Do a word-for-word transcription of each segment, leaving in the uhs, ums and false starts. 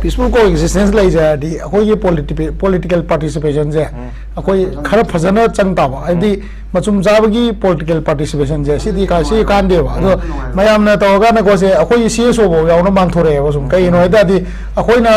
Peaceful coexistence ꯂꯩꯖꯔꯗꯤ ꯑꯩꯈꯣꯏꯒꯤ political participation ꯁꯦ ꯑꯩꯈꯣꯏ ꯈꯔ ꯐꯖꯅ ꯆꯪ ꯇꯥꯕ, ꯍꯥꯏꯕꯗꯤ ꯃꯆꯨꯝ ꯆꯥꯕꯒꯤ political participation ꯁꯦ ꯁꯤꯗꯤ ꯀꯥ- ꯁꯤ ꯀꯥꯟꯗꯦꯕ꯫ ꯑꯗꯣ ꯃꯌꯥꯝꯅ ꯇꯧꯔꯀꯥꯟꯗꯀꯣ, ꯁꯦ ꯑꯩꯈꯣꯏ C S O ꯐꯥꯎ ꯌꯥꯎꯅ ꯃꯥꯡꯊꯣꯔꯛꯑꯦꯕ꯫ ꯁꯨꯝ ꯀꯩꯒꯤꯅꯣ ꯍꯥꯏ ꯇꯥꯔꯗꯤ, ꯑꯩꯈꯣꯏꯅ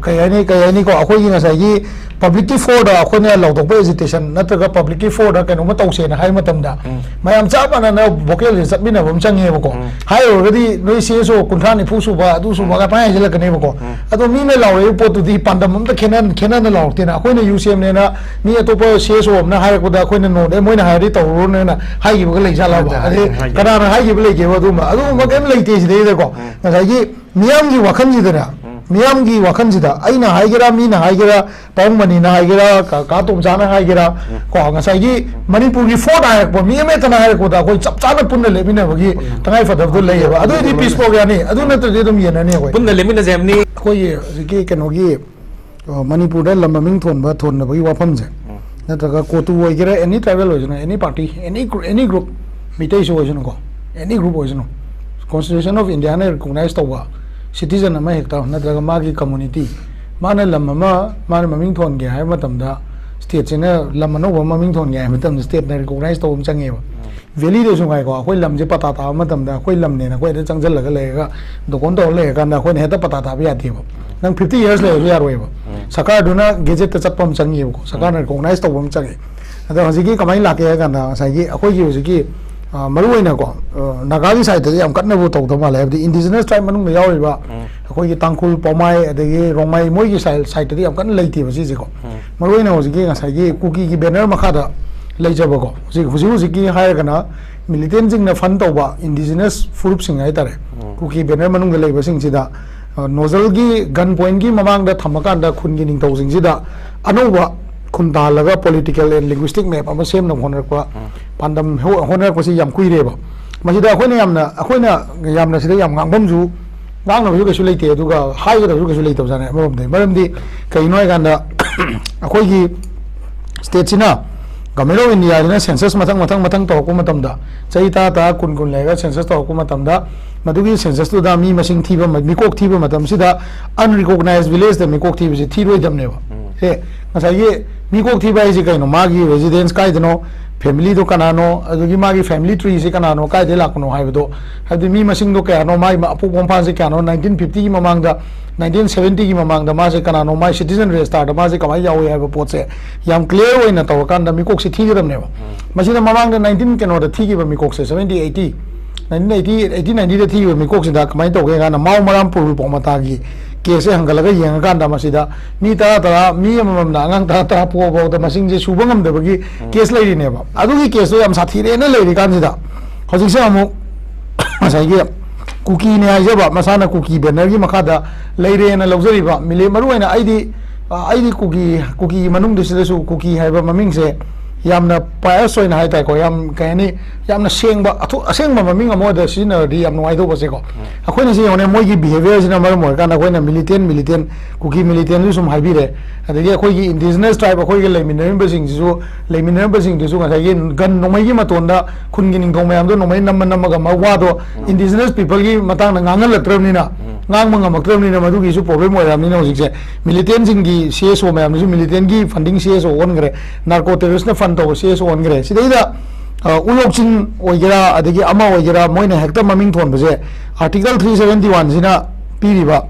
ꯀꯩ ꯍꯥꯏꯅꯤ, ꯀꯩ ꯍꯥꯏꯅꯤꯀꯣ, ꯑꯩꯈꯣꯏꯒꯤ ꯉꯁꯥꯏꯒꯤ public ꯀꯤ floor ꯗ ꯑꯩꯈꯣꯏꯅ ꯂꯥꯎꯊꯣꯛꯄ, agitation ꯅꯠꯇ꯭ꯔꯒ public ꯀꯤ floor ꯗ ꯀꯩꯅꯣꯝꯃ ꯇꯧꯁꯦꯅ ꯍꯥꯏꯕ ꯃꯇꯝꯗ, ꯃꯌꯥꯝ ꯆꯞ ꯃꯥꯟꯅꯅ vocal ꯁꯦ ꯆꯠꯃꯤꯟꯅꯕ ꯑꯃ ꯆꯪꯉꯦꯕꯀꯣ꯫ ꯍꯥꯏꯔꯨꯔꯒꯗꯤ ꯅꯣꯏ C S O ꯀꯨꯟꯊ꯭ꯔꯥ ꯅꯤꯐꯨ ꯁꯨꯕ, ꯑꯗꯨ ꯁꯨꯕꯒ ꯄꯪꯍꯥꯏ ꯍꯥꯏꯖꯤꯜꯂꯛꯀꯅꯦꯕꯀꯣ꯫ ꯑꯗꯣ ꯃꯤꯅ ꯂꯥꯎꯔꯛꯏꯕ ꯄꯣꯠꯇꯨꯗꯤ ꯄꯥꯟꯗꯝ ꯑꯝꯇ ꯈꯦꯠꯅ- ꯈꯦꯠꯅꯅ ꯂꯥꯎꯔꯛꯇꯦꯅ꯫ ꯑꯩꯈꯣꯏꯅ U C M ꯅꯦꯅ ꯃꯤ ꯑꯇꯣꯞꯄ C S O ꯑꯃꯅ ꯍꯥꯏꯔꯛꯄꯗ ꯑꯩꯈꯣꯏꯅ no, ꯑꯦ, ꯃꯣꯏꯅ ꯍꯥꯏꯔꯗꯤ ꯇꯧꯔꯨꯔꯅꯦꯅ ꯍꯥꯏꯈꯤꯕꯒ ꯂꯩꯖꯥꯠꯂꯕ? ꯍꯥꯏꯗꯦ, ꯑꯗꯩ ꯍꯥꯏꯗꯦ꯫ ꯀꯅꯥꯅ ꯍꯥꯏꯈꯤꯕ ꯂꯩꯒꯦꯕ? ꯑꯗꯨꯒꯨꯝꯕ, ꯑꯗꯨꯒꯨꯝꯕ ꯀꯩꯝ ꯂꯩꯇꯦ ꯁꯤꯗꯩꯗꯀꯣ꯫ ꯉꯁꯥꯏꯒꯤ ꯃꯤꯌꯥꯝꯒꯤ ꯋꯥꯈꯜꯁꯤꯗꯅꯦ, ꯃꯤꯌꯥꯝꯒꯤ ꯋꯥꯈꯜꯁꯤꯗ ꯑꯩꯅ ꯍꯥꯏꯒꯦꯔꯥ, ꯃꯤꯅ ꯍꯥꯏꯒꯦꯔꯥ, ꯄꯥꯕꯨꯡ ꯃꯅꯤꯅ ꯍꯥꯏꯒꯦꯔꯥ, ꯀ-, ꯀꯥ ꯇꯣꯝꯆꯥꯅ ꯍꯥꯏꯒꯦꯔꯥ, ꯀꯣ, ꯉꯁꯥꯏꯒꯤ ꯃꯅꯤꯄꯨꯔꯒꯤ fourth ꯍꯥꯏꯔꯛꯄ ꯃꯤ ꯑꯃ ꯍꯦꯛꯇꯅ ꯍꯥꯏꯔꯛꯄꯗ ꯑꯩꯈꯣꯏ ꯆꯞ ꯆꯥꯅ ꯄꯨꯟꯅ ꯂꯦꯞꯃꯤꯟꯅꯕꯒꯤ ꯇꯉꯥꯏ ꯐꯗꯕꯗꯣ ꯂꯩꯌꯦꯕ꯫ ꯑꯗꯨ ꯑꯣꯏꯔꯗꯤ peace ꯐꯥꯎ ꯌꯥꯅꯤ, ꯑꯗꯨ ꯅꯠꯇ꯭ꯔꯗꯤ ꯑꯗꯨꯝ ꯌꯦꯟꯅꯅꯤ ꯑꯩꯈꯣꯏ꯫ ꯄꯨꯟꯅ ꯂꯦꯞꯃꯤꯟꯅꯁꯦ ꯍꯥꯏꯕꯅꯤ꯫ ꯑꯩꯈꯣꯏꯒꯤ ꯍꯧꯖꯤꯛꯀꯤ ꯀꯩꯅꯣꯒꯤ, ꯑ, ꯃꯅꯤꯄꯨꯔꯗ ꯂꯝ ꯃꯃꯤꯡ ꯊꯣꯟꯕ, ꯊꯣꯟꯅꯕꯒꯤ ꯋꯥꯐꯝꯁꯦ, ꯅꯠꯇ꯭ꯔꯒ ꯀꯣꯇꯨ ꯑꯣꯏꯒꯦꯔꯥ, any tribal ꯑꯣꯏꯁꯅꯨ, any party, any gr-, any group, ꯃꯤꯇꯩꯁꯨ ꯑꯣꯏꯁꯅꯨꯀꯣ, any group ꯑꯣꯏꯁꯅꯨ, Constitution of India ꯅ recognize ꯇꯧꯕ citizen ꯑꯃ ꯍꯦꯛꯇ ꯅꯠꯇ꯭ꯔꯒ ꯃꯥꯒꯤ community, ꯃꯥꯅ ꯂꯝ ꯑꯃ ꯃꯥꯅ ꯃꯃꯤꯡ ꯊꯣꯟꯒꯦ ꯍꯥꯏꯕ ꯃꯇꯝꯗ, state ꯁꯤꯅ ꯂꯝ ꯑꯅꯧꯕ ꯑꯃ ꯃꯃꯤꯡ ꯊꯣꯟꯒꯦ ꯍꯥꯏꯕ ꯃꯇꯝꯗ state ꯅ recognize ꯇꯧꯕ ꯑꯃ ꯆꯪꯉꯦꯕ꯫ Valley ꯗꯁꯨ ꯉꯥꯏꯀꯣ, ꯑꯩꯈꯣꯏ ꯂꯝꯁꯦ ꯄꯇꯥ ꯇꯥꯕ ꯃꯇꯝꯗ ꯑꯩꯈꯣꯏ ꯂꯝꯅꯦꯅ ꯑꯩꯈꯣꯏ ꯍꯦꯛꯇ ꯆꯪꯁꯤꯜꯂꯒ ꯂꯩꯔꯒ ꯗꯣꯀꯣꯟ ꯇꯧꯔ ꯂꯩꯔꯀꯥꯟꯗ ꯑꯩꯈꯣꯏꯅ ꯍꯦꯛꯇ ꯄꯇꯥ ꯇꯥꯕ ꯌꯥꯗꯦꯕ꯫ ꯅꯪ fifty years ꯂꯩꯔꯁꯨ ꯌꯥꯔꯣꯏꯕ꯫ ꯁꯔꯀꯥꯔꯗꯨꯅ gazette ꯇ ꯆꯠꯄ ꯑꯃ ꯆꯪꯉꯦꯕꯀꯣ, ꯁꯔꯀꯥꯔꯅ recognize ꯇꯧꯕ ꯑꯃ ꯆꯪꯉꯦ꯫ ꯑꯗꯣ ꯍꯧꯖꯤꯛꯀꯤ ꯀꯃꯥꯏꯅ ꯂꯥꯛꯀꯦ ꯍꯥꯏ ꯀꯥꯟꯗ, ꯉꯁꯥꯏꯒꯤ ꯑꯩꯈꯣꯏꯒꯤ ꯍꯧꯖꯤꯛꯀꯤ, ꯑ, ꯃꯔꯨꯑꯣꯏꯅꯀꯣ, ꯑ, ꯅꯥꯒꯥꯒꯤ side ꯇꯗꯤ ꯌꯥꯝ ꯀꯟꯅꯕꯨ ꯇꯧꯗꯕ ꯃꯥꯜꯂꯦ, ꯍꯥꯏꯕꯗꯤ indigenous tribe ꯃꯅꯨꯡꯗ ꯌꯥꯎꯔꯤꯕ ꯑꯩꯈꯣꯏꯒꯤ ꯇꯥꯡꯈꯨꯜ, ꯄꯥꯎꯃꯥꯏ, ꯑꯗꯒꯤ ꯔꯣꯡꯃꯥꯏ, ꯃꯣꯏꯒꯤ side, side ꯇꯗꯤ ꯌꯥꯝ ꯀꯟꯅ ꯂꯩꯇꯦꯕ ꯁꯤꯁꯦꯀꯣ꯫ ꯃꯔꯨꯑꯣꯏꯅ ꯍꯧꯖꯤꯛꯀꯤ ꯉꯁꯥꯏꯒꯤ ꯀꯨꯀꯤꯒꯤ banner ꯃꯈꯥꯗ ꯂꯩꯖꯕꯀꯣ, ꯍꯧꯖꯤꯛ, ꯍꯧꯖꯤꯛ ꯍꯧꯖꯤꯛꯀꯤ ꯍꯥꯏꯔꯒꯅ militant ꯁꯤꯡꯅ fund ꯇꯧꯕ indigenous ꯐꯨꯔꯨꯞꯁꯤꯡ ꯍꯥꯏꯇꯥꯔꯦ, ꯀꯨꯀꯤ banner ꯃꯅꯨꯡꯗ ꯂꯩꯕꯁꯤꯡꯁꯤꯗ, ꯑ, ꯅꯣꯖꯜꯒꯤ gun point ꯀꯤ ꯃꯃꯥꯡꯗ ꯊꯝꯃꯀꯥꯟꯗ ꯈꯨꯟꯒꯤ ꯅꯤꯡꯊꯧꯁꯤꯡꯁꯤꯗ ꯑꯅꯧꯕ ꯈꯨꯟ ꯇꯥꯍꯜꯂꯒ political and linguistic map ꯑꯃ ꯁꯦꯝꯅꯕ ꯍꯣꯠꯅꯔꯛꯄ, ꯄꯥꯟꯗꯝ ꯍꯣ-, ꯍꯣꯠꯅꯔꯛꯄꯁꯤ ꯌꯥꯝ ꯀꯨꯏꯔꯦꯕ꯫ ꯃꯁꯤꯗ ꯑꯩꯈꯣꯏꯅ ꯌꯥꯝꯅ, ꯑꯩꯈꯣꯏꯅ ꯌꯥꯝꯅ ꯁꯤꯗ ꯌꯥꯝ ꯉꯥꯡꯐꯝꯁꯨ, ꯉꯥꯡꯅꯕꯁꯨ ꯀꯩꯁꯨ ꯂꯩꯇꯦ, ꯑꯗꯨꯒ ꯍꯥꯏꯒꯗꯕꯁꯨ ꯀꯩꯁꯨ ꯂꯩꯇꯕꯖꯥꯠꯅꯤ ꯑꯃꯔꯣꯝꯗ꯫ ꯃꯔꯝꯗꯤ ꯀꯩꯒꯤꯅꯣ ꯍꯥꯏꯀꯥꯟꯗ, ꯑꯩꯈꯣꯏꯒꯤ state ꯁꯤꯅ Government of India ꯁꯤꯅ census ꯃꯊꯪ ꯃꯊꯪ ꯃꯊꯪ ꯇꯧꯔꯛꯄ ꯃꯇꯝꯗ, ꯆꯍꯤ ꯇꯔꯥ ꯇꯔꯥ ꯀꯨꯟ ꯀꯨꯟ ꯂꯩꯔꯒ census ꯇꯧꯔꯛꯄ ꯃꯇꯝꯗ, ꯃꯗꯨꯒꯤ census ꯇꯨꯗ ꯃꯤ ꯃꯁꯤꯡ ꯊꯤꯕ ꯃ- ꯃꯤꯀꯣꯛ ꯊꯤꯕ ꯃꯇꯝꯁꯤꯗ unrecognized village ꯇ ꯃꯤꯀꯣꯛ ꯊꯤꯕꯁꯤ ꯊꯤꯔꯣꯏꯗꯕꯅꯦꯕ꯫ ꯁꯦ, ꯉꯁꯥꯏꯒꯤ ꯃꯤꯀꯣꯛ ꯊꯤꯕ ꯍꯥꯏꯁꯦ ꯀꯩꯅꯣ? ꯃꯥꯒꯤ residence ꯀꯥꯏꯗꯅꯣ, family ꯗꯣ ꯀꯅꯥꯅꯣ, ꯑꯗꯨꯒꯤ ꯃꯥꯒꯤ family tree ꯁꯦ ꯀꯅꯥꯅꯣ, ꯀꯥꯏꯗꯩ ꯂꯥꯛꯄꯅꯣ ꯍꯥꯏꯕꯗꯣ, ꯍꯥꯏꯕꯗꯤ ꯃꯤ ꯃꯁꯤꯡꯗꯣ ꯀꯌꯥꯅꯣ, ꯃꯥꯒꯤ ꯑꯄꯣꯛꯄ ꯃꯄꯥꯁꯦ ꯀꯌꯥꯅꯣ, nineteen fifty ꯒꯤ ꯃꯃꯥꯡꯗ, nineteen seventy ꯒꯤ ꯃꯃꯥꯡꯗ ꯃꯥꯁꯦ ꯀꯅꯥꯅꯣ, ꯃꯥꯒꯤ citizen register ꯗ ꯃꯥꯁꯦ ꯀꯃꯥꯏꯅ ꯌꯥꯎꯏ ꯍꯥꯏꯕ ꯄꯣꯠꯁꯦ ꯌꯥꯝ clear ꯑꯣꯏꯅ ꯇꯧꯔꯀꯥꯟꯗ ꯃꯤꯀꯣꯛꯁꯦ ꯊꯤꯒꯗꯕꯅꯦꯕ꯫ ꯃꯁꯤꯗ ꯃꯃꯥꯡꯗ nineteen ꯀꯩꯅꯣꯗ ꯊꯤꯈꯤꯕ ꯃꯤꯀꯣꯛꯁꯦ, seventy eighty, nineteen eighty, eighty ninety ꯗ ꯊꯤꯈꯤꯕ ꯃꯤꯀꯣꯛꯁꯤꯗ ꯀꯃꯥꯏꯅ ꯇꯧꯒꯦ ꯀꯥꯟꯗ ꯃꯥꯎ ꯃꯔꯥꯝ ꯄꯨꯔꯕꯤ ꯄꯣꯛꯃꯇꯥꯒꯤ case ꯁꯦ ꯍꯪꯒꯠꯂꯒ ꯌꯦꯡꯉꯀꯥꯟꯗ ꯃꯁꯤꯗ ꯃꯤ ꯇꯔꯥ ꯇꯔꯥ, ꯃꯤ ꯑꯃꯃꯝꯅ ꯑꯉꯥꯡ ꯇꯔꯥ ꯇꯔꯥ ꯄꯣꯛꯑ ꯐꯥꯎꯗ ꯃꯁꯤꯡꯁꯦ ꯁꯨꯕ ꯉꯝꯗꯕꯒꯤ case ꯂꯩꯔꯤꯅꯦꯕ꯫ ꯑꯗꯨꯒꯤ case ꯇꯣ ꯌꯥꯝ ꯁꯥꯊꯤꯔꯦꯅ ꯂꯩꯔꯤꯀꯥꯟꯁꯤꯗ ꯍꯧꯖꯤꯛꯁꯦ ꯑꯃꯨꯛ ꯉꯁꯥꯏꯒꯤ ꯀꯨꯀꯤꯅꯦ ꯍꯥꯏꯖꯕ, ꯃꯁꯥꯅ ꯀꯨꯀꯤ banner ꯒꯤ ꯃꯈꯥꯗ ꯂꯩꯔꯦꯅ ꯂꯧꯖꯔꯤꯕ ꯃꯤꯂꯦ-, ꯃꯔꯨꯑꯣꯏꯅ ꯑꯩꯗꯤ, ꯑ, ꯑꯩꯗꯤ ꯀꯨꯀꯤ, ꯀꯨꯀꯤꯒꯤ ꯃꯅꯨꯡꯗ ꯁꯤꯗꯁꯨ ꯀꯨꯀꯤ ꯍꯥꯏꯕ ꯃꯃꯤꯡꯁꯦ ꯌꯥꯝꯅ pious ꯑꯣꯏꯅ ꯍꯥꯏꯇꯥꯔꯦꯀꯣ, ꯌꯥꯝ, ꯀꯩ ꯍꯥꯏꯅꯤ, ꯌꯥꯝꯅ ꯁꯦꯡꯕ, ꯑꯊꯣ-, ꯑꯁꯦꯡꯕ ꯃꯃꯤꯡ ꯑꯃ ꯑꯣꯏꯗ ꯁꯤꯖꯤꯟꯅꯔꯗꯤ ꯌꯥꯝ ꯅꯨꯡꯉꯥꯏꯗꯧꯕꯁꯦꯀꯣ꯫ ꯑꯩꯈꯣꯏꯅ ꯁꯤ ꯌꯦꯡꯉꯨꯅꯦ, ꯃꯣꯏꯒꯤ behaviour ꯁꯤꯅ ꯃꯔꯝ ꯑꯣꯏꯔꯀꯥꯟꯗ ꯑꯩꯈꯣꯏꯅ militant, militant, ꯀꯨꯀꯤ militant ꯁꯨ ꯁꯨꯝ ꯍꯥꯏꯕꯤꯔꯦ꯫ ꯑꯗꯒꯤ ꯑꯩꯈꯣꯏꯒꯤ indigenous tribe, ꯑꯩꯈꯣꯏꯒ ꯂꯩꯃꯤꯟꯅꯔꯤꯕꯁꯤꯡꯁꯤꯁꯨ, ꯂꯩꯃꯤꯟꯅꯔꯤꯕꯁꯤꯡꯗꯨꯁꯨ ꯉꯁꯥꯏꯒꯤ ꯒꯟ ꯅꯣꯡꯃꯩꯒꯤ ꯃꯇꯣꯟꯗ ꯈꯨꯟꯒꯤ ꯅꯤꯡꯊꯧ ꯃꯌꯥꯝꯗꯣ ꯅꯣꯡꯃꯩ ꯅꯝꯃ ꯅꯝꯃꯒ ꯃꯋꯥꯗꯣ indigenous people ꯒꯤ ꯃꯇꯥꯡꯗ ꯉꯥꯡꯍꯜꯂꯛꯇ꯭ꯔꯕꯅꯤꯅ, ꯉꯥꯡꯕ ꯉꯝꯃꯛꯇ꯭ꯔꯕꯅꯤꯅ, ꯃꯗꯨꯒꯤꯁꯨ problem ꯑꯣꯏꯔꯕꯅꯤꯅ ꯍꯧꯖꯤꯛꯁꯦ militant ꯁꯤꯡꯒꯤ C S O ꯃꯌꯥꯝꯗꯨꯁꯨ militant ꯒꯤ funding C S O ꯑꯣꯟꯈ꯭ꯔꯦ, narco terrorist ꯅ fund ꯇꯧꯕ C S O ꯑꯣꯟꯈ꯭ꯔꯦ꯫ ꯁꯤꯗꯩꯗ, ꯑ, ꯎꯌꯣꯛꯆꯤꯡ ꯑꯣꯏꯒꯦꯔꯥ, ꯑꯗꯒꯤ ꯑꯃ ꯑꯣꯏꯒꯦꯔꯥ, ꯃꯣꯏꯅ ꯍꯦꯛꯇ ꯃꯃꯤꯡ ꯊꯣꯟꯕꯁꯦ, Article three seventy one ꯁꯤꯅ ꯄꯤꯔꯤꯕ,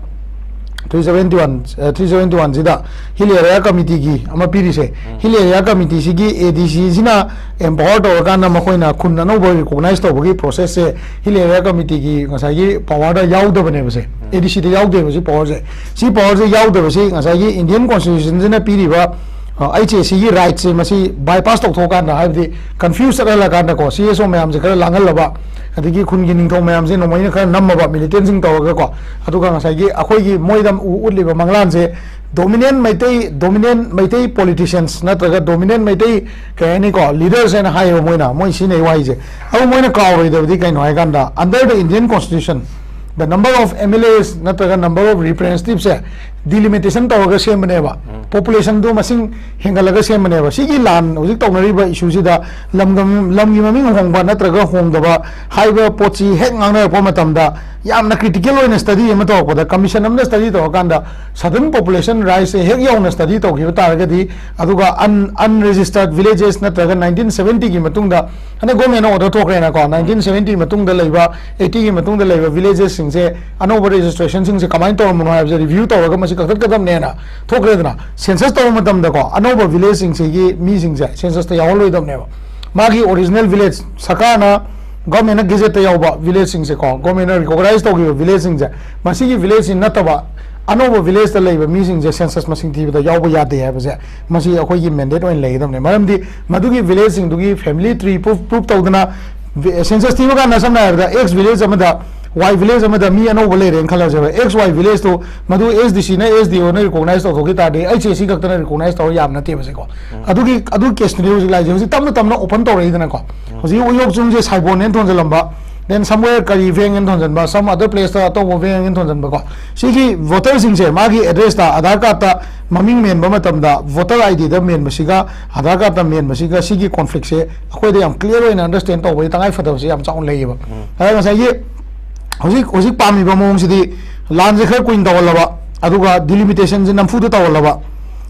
three seventy one, ꯑ, three seventy one ꯁꯤꯗ Hill Area Committee ꯒꯤ ꯑꯃ ꯄꯤꯔꯤꯁꯦ, Hill Area Committee ꯁꯤꯒꯤ A D C ꯁꯤꯅ empower ꯇꯧꯔꯀꯥꯟꯗ ꯃꯈꯣꯏꯅ ꯈꯨꯟ ꯑꯅꯧꯕ recognize ꯇꯧꯕꯒꯤ process ꯁꯦ Hill Area Committee ꯒꯤ ꯉꯁꯥꯏꯒꯤ power the ꯌꯥꯎꯗꯕꯅꯦꯕ say. A D C ꯗ ꯌꯥꯎꯗꯦꯕ ꯁꯤ power ꯁꯦ꯫ ꯁꯤ power ꯁꯦ ꯌꯥꯎꯗꯕꯁꯤ ꯉꯁꯥꯏꯒꯤ Indian Constitution ꯁꯤꯅ ꯄꯤꯔꯤꯕ, ꯑ, H A C ꯒꯤ right ꯁꯦ ꯃꯁꯤ bypass ꯇꯧꯊꯣꯛꯑꯀꯥꯟꯗ, ꯍꯥꯏꯕꯗꯤ confuse ꯆꯠꯍꯜꯂꯀꯥꯟꯗꯀꯣ, C S O ꯃꯌꯥꯝꯁꯦ ꯈꯔ ꯂꯥꯡꯍꯜꯂꯕ, ꯑꯗꯒꯤ ꯈꯨꯟꯒꯤ ꯅꯤꯡꯊꯧ ꯃꯌꯥꯝꯁꯦ ꯅꯣꯡꯃꯩꯅ ꯈꯔ ꯅꯝꯃꯕ, militant ꯁꯤꯡ ꯇꯧꯔꯒꯀꯣ, ꯑꯗꯨꯒ ꯉꯁꯥꯏꯒꯤ ꯑꯩꯈꯣꯏꯒꯤ ꯃꯣꯏꯗ ꯎ-, ꯎꯠꯂꯤꯕ ꯃꯪꯂꯥꯟꯁꯦ dominant Meitei, dominant Meitei politicians ꯅꯠꯇ꯭ꯔꯒ dominant ꯃꯩꯇꯩ, ꯀꯩ ꯍꯥꯏꯅꯤꯀꯣ, leaders ꯍꯥꯏꯅ ꯍꯥꯏꯌꯦꯕ ꯃꯣꯏꯅ, ꯃꯣꯏ ꯁꯤꯖꯤꯟꯅꯩ ꯋꯥꯍꯩꯁꯦ꯫ ꯑꯗꯨ ꯃꯣꯏꯅ ꯀꯥꯎꯔꯣꯏꯗꯕꯗꯤ ꯀꯩꯅꯣ ꯍꯥꯏ ꯀꯥꯟꯗ, under the Indian Constitution, the number of M L As ꯅꯠꯇ꯭ꯔꯒ number of representatives say delimitation ꯇꯧꯔꯒ ꯁꯦꯝꯕꯅꯦꯕ, ꯄꯣꯄꯨꯂꯦꯁꯟꯗꯣ ꯃꯁꯤꯡ ꯍꯦꯟꯒꯠꯂꯒ ꯁꯦꯝꯕꯅꯦꯕ꯫ ꯁꯤꯒꯤ ꯂꯥꯟ ꯍꯧꯖꯤꯛ ꯇꯧꯅꯔꯤꯕ ꯏꯁꯨꯁꯤꯗ ꯂꯝꯒ ꯂꯝꯒꯤ ꯃꯃꯤꯡ ꯍꯣꯡꯕ ꯅꯠꯇ꯭ꯔꯒ ꯍꯣꯡꯗꯕ ꯍꯥꯏꯕ ꯄꯣꯠꯁꯤ ꯍꯦꯛ ꯉꯥꯡꯅꯔꯛꯄ ꯃꯇꯝꯗ, ꯌꯥꯝꯅ ꯀ꯭ꯔꯤꯇꯤꯀꯦꯜ ꯑꯣꯏꯅ ꯁ꯭ꯇꯗꯤ ꯑꯃ ꯇꯧꯔꯛꯄꯗ, ꯀꯃꯤꯁꯟ ꯑꯃꯅ ꯁ꯭ꯇꯗꯤ ꯇꯧꯔꯀꯥꯟꯗ, ꯁꯗꯟ ꯄꯣꯄꯨꯂꯦꯁꯟ ꯔꯥꯏꯖꯁꯦ ꯍꯦꯛ ꯌꯧꯅ ꯁ꯭ꯇꯗꯤ ꯇꯧꯈꯤꯕ ꯇꯥꯔꯒꯗꯤ, ꯑꯗꯨꯒ ꯑꯟ ꯑꯟꯔꯦꯖꯤꯁꯇꯔꯠ ꯚꯤꯂꯦꯖꯦꯁ ꯅꯠꯇ꯭ꯔꯒ ꯅꯥꯏꯟꯇꯤꯟ ꯁꯚꯦꯟꯇꯤꯒꯤ ꯃꯇꯨꯡꯗ, ꯍꯟꯗꯛ ꯒꯣꯔꯃꯦꯟꯅ ꯑꯣꯔꯗꯔ ꯊꯣꯛꯈ꯭ꯔꯦꯅꯀꯣ, ꯅꯥꯏꯟꯇꯤꯟ ꯁꯚꯦꯟꯇꯤ ꯃꯇꯨꯡꯗ ꯂꯩꯕ, ꯑꯩꯠꯇꯤꯒꯤ ꯃꯇꯨꯡꯗ ꯂꯩꯕ ꯚꯤꯂꯦꯖꯦꯁꯁꯤꯡꯁꯦ, ꯑꯅꯧꯕ ꯔꯦꯖꯤꯁꯇ꯭ꯔꯦꯁꯟꯁꯤꯡꯁꯦ ꯀꯃꯥꯏꯅ ꯇꯧꯔꯝꯕꯅꯣ ꯍꯥꯏꯕꯁꯦ ꯔꯤꯚ꯭ꯌꯨ ꯇꯧꯔꯒ ꯃꯁꯤ ꯀꯛꯊꯠꯀꯗꯕꯅꯦꯅ ꯊꯣꯛꯈ꯭ꯔꯦꯗꯅ꯫ ꯁꯦꯟꯁꯁ ꯇꯧꯕ ꯃꯇꯝꯗꯀꯣ, ꯑꯅꯧꯕ ꯚꯤꯂꯦꯖꯁꯤꯡꯁꯤꯒꯤ ꯃꯤꯁꯤꯡꯁꯦ ꯁꯦꯟꯁꯁꯇ ꯌꯥꯎꯍꯜꯂꯣꯏꯗꯕꯅꯦꯕ꯫ ꯃꯥꯒꯤ ꯑꯣꯔꯤꯖꯤꯅꯦꯜ ꯚꯤꯂꯦꯖ, ꯁꯔꯀꯥꯔꯅ, ꯒꯣꯔꯃꯦꯟꯅ ꯒꯦꯖꯦꯠꯇ ꯌꯥꯎꯕ ꯚꯤꯂꯦꯖꯁꯤꯡꯁꯦꯀꯣ, ꯒꯣꯔꯃꯦꯟꯅ ꯔꯤꯀꯣꯒꯅꯥꯏꯖ ꯇꯧꯈꯤꯕ ꯚꯤꯂꯦꯖꯁꯤꯡꯁꯦ, ꯃꯁꯤꯒꯤ ꯚꯤꯂꯦꯖꯁꯤ ꯅꯠꯇꯕ ꯑꯅꯧꯕ ꯚꯤꯂꯦꯖꯇ ꯂꯩꯕ ꯃꯤꯁꯤꯡꯁꯦ ꯁꯦꯟꯁꯁ ꯃꯁꯤꯡ ꯊꯤꯕꯗ ꯌꯥꯎꯕ ꯌꯥꯗꯦ ꯍꯥꯏꯕꯁꯦ, ꯃꯁꯤ ꯑꯩꯈꯣꯏꯒꯤ ꯃꯦꯟꯗꯦꯠ ꯑꯣꯏꯅ ꯂꯩꯒꯗꯕꯅꯦ꯫ ꯃꯔꯝꯗꯤ ꯃꯗꯨꯒꯤ ꯚꯤꯂꯦꯖꯁꯤꯡꯗꯨꯒꯤ ꯐꯦꯃꯤꯂꯤ ꯇ꯭ꯔꯤ ꯄ꯭ꯔꯨꯐ, ꯄ꯭ꯔꯨꯐ ꯇꯧꯗꯅ, ꯁꯦꯟꯁꯁ ꯊꯤꯕ ꯀꯥꯟꯗ, ꯁꯝꯅ ꯍꯥꯏꯔꯕꯗ, ꯑꯦꯛꯁ ꯚꯤꯂꯦꯖ ꯑꯃꯗ, ꯋꯥꯏ ꯚꯤꯂꯦꯖ ꯑꯃꯗ ꯃꯤ ꯑꯅꯧꯕ ꯂꯩꯔꯦꯅ ꯈꯜꯂꯁꯦꯕ, ꯑꯦꯛꯁ ꯋꯥꯏ ꯚꯤꯂꯦꯖꯇꯨ, ꯃꯗꯨ ꯑꯦꯁ ꯗꯤ ꯁꯤꯅ, ꯑꯦꯁ ꯗꯤ ꯑꯣꯅ ꯔꯤꯀꯣꯒꯅꯥꯏꯖ ꯇꯧꯊꯣꯛꯈꯤ ꯇꯥꯔꯗꯤ, ꯑꯩꯆ ꯑꯦ ꯁꯤ ꯈꯛꯇꯅ ꯔꯤꯀꯣꯒꯅꯥꯏꯖ ꯇꯧꯔ ꯌꯥꯕ ꯅꯠꯇꯦꯕ ꯁꯤꯀꯣ꯫ ꯑꯗꯨꯒꯤ, ꯑꯗꯨꯒꯤ ꯀꯦꯁꯇꯨꯅꯦ ꯍꯧꯖꯤꯛ ꯂꯥꯛꯏꯁꯦ꯫ ꯍꯧꯖꯤꯛ ꯇꯞꯅ ꯇꯞꯅ ꯑꯣꯄꯟ ꯇꯧꯔꯛꯏꯗꯅꯀꯣ꯫ ꯍꯧꯖꯤꯛ ꯎꯌꯣꯛ ꯆꯤꯡꯁꯦ ꯁꯥꯏꯕꯣꯟꯅꯦꯅ ꯊꯣꯟꯖꯜꯂꯝꯕ, then somewhere ꯀꯔꯤ ꯚꯦꯡ ꯑꯅ ꯊꯣꯟꯖꯟꯕ, some other placeꯇ ꯑꯇꯧꯕ ꯚꯦꯡ ꯑꯅ ꯊꯣꯟꯖꯟꯕꯀꯣ꯫ ꯁꯤꯒꯤ ꯚꯣꯇꯔꯁꯤꯡꯁꯦ ꯃꯥꯒꯤ ꯑꯦꯗ꯭ꯔꯦꯁꯇ ꯑꯥꯙꯥꯔ ꯀꯥꯔꯗꯇ ꯃꯃꯤꯡ ꯃꯦꯟꯕ ꯃꯇꯝꯗ, ꯚꯣꯇꯔ ꯑꯥꯏ ꯗꯤꯗ ꯃꯦꯟꯕꯁꯤꯒ ꯑꯥꯙꯥꯔ ꯀꯥꯔꯗꯇ ꯃꯦꯟꯕꯁꯤꯒ, ꯁꯤꯒꯤ ꯀꯣꯟꯐ꯭ꯂꯤꯛꯁꯦ ꯑꯩꯈꯣꯏꯗ ꯌꯥꯝ ꯀ꯭ꯂꯤꯌꯥꯔ ꯑꯣꯏꯅ ꯑꯟꯗꯔꯁ꯭ꯇꯦꯟ ꯇꯧꯕꯒꯤ ꯇꯉꯥꯏ ꯐꯗꯕꯁꯦ ꯌꯥꯝ ꯆꯥꯎꯅ ꯂꯩꯌꯦꯕ꯫ ꯑꯗ ꯉꯁꯥꯏꯒꯤ ꯍꯧꯖꯤꯛ, ꯍꯧꯖꯤꯛ ꯄꯥꯝꯃꯤꯕ ꯃꯑꯣꯡꯁꯤꯗꯤ, ꯂꯥꯟꯁꯦ ꯈꯔ ꯀꯨꯏꯅ ꯇꯧꯍꯜꯂꯕ, ꯑꯗꯨꯒ ꯗꯤꯂꯤꯃꯤꯇꯦꯁꯟꯁꯦ ꯅꯝꯐꯨꯗ ꯇꯧꯍꯜꯂꯕ,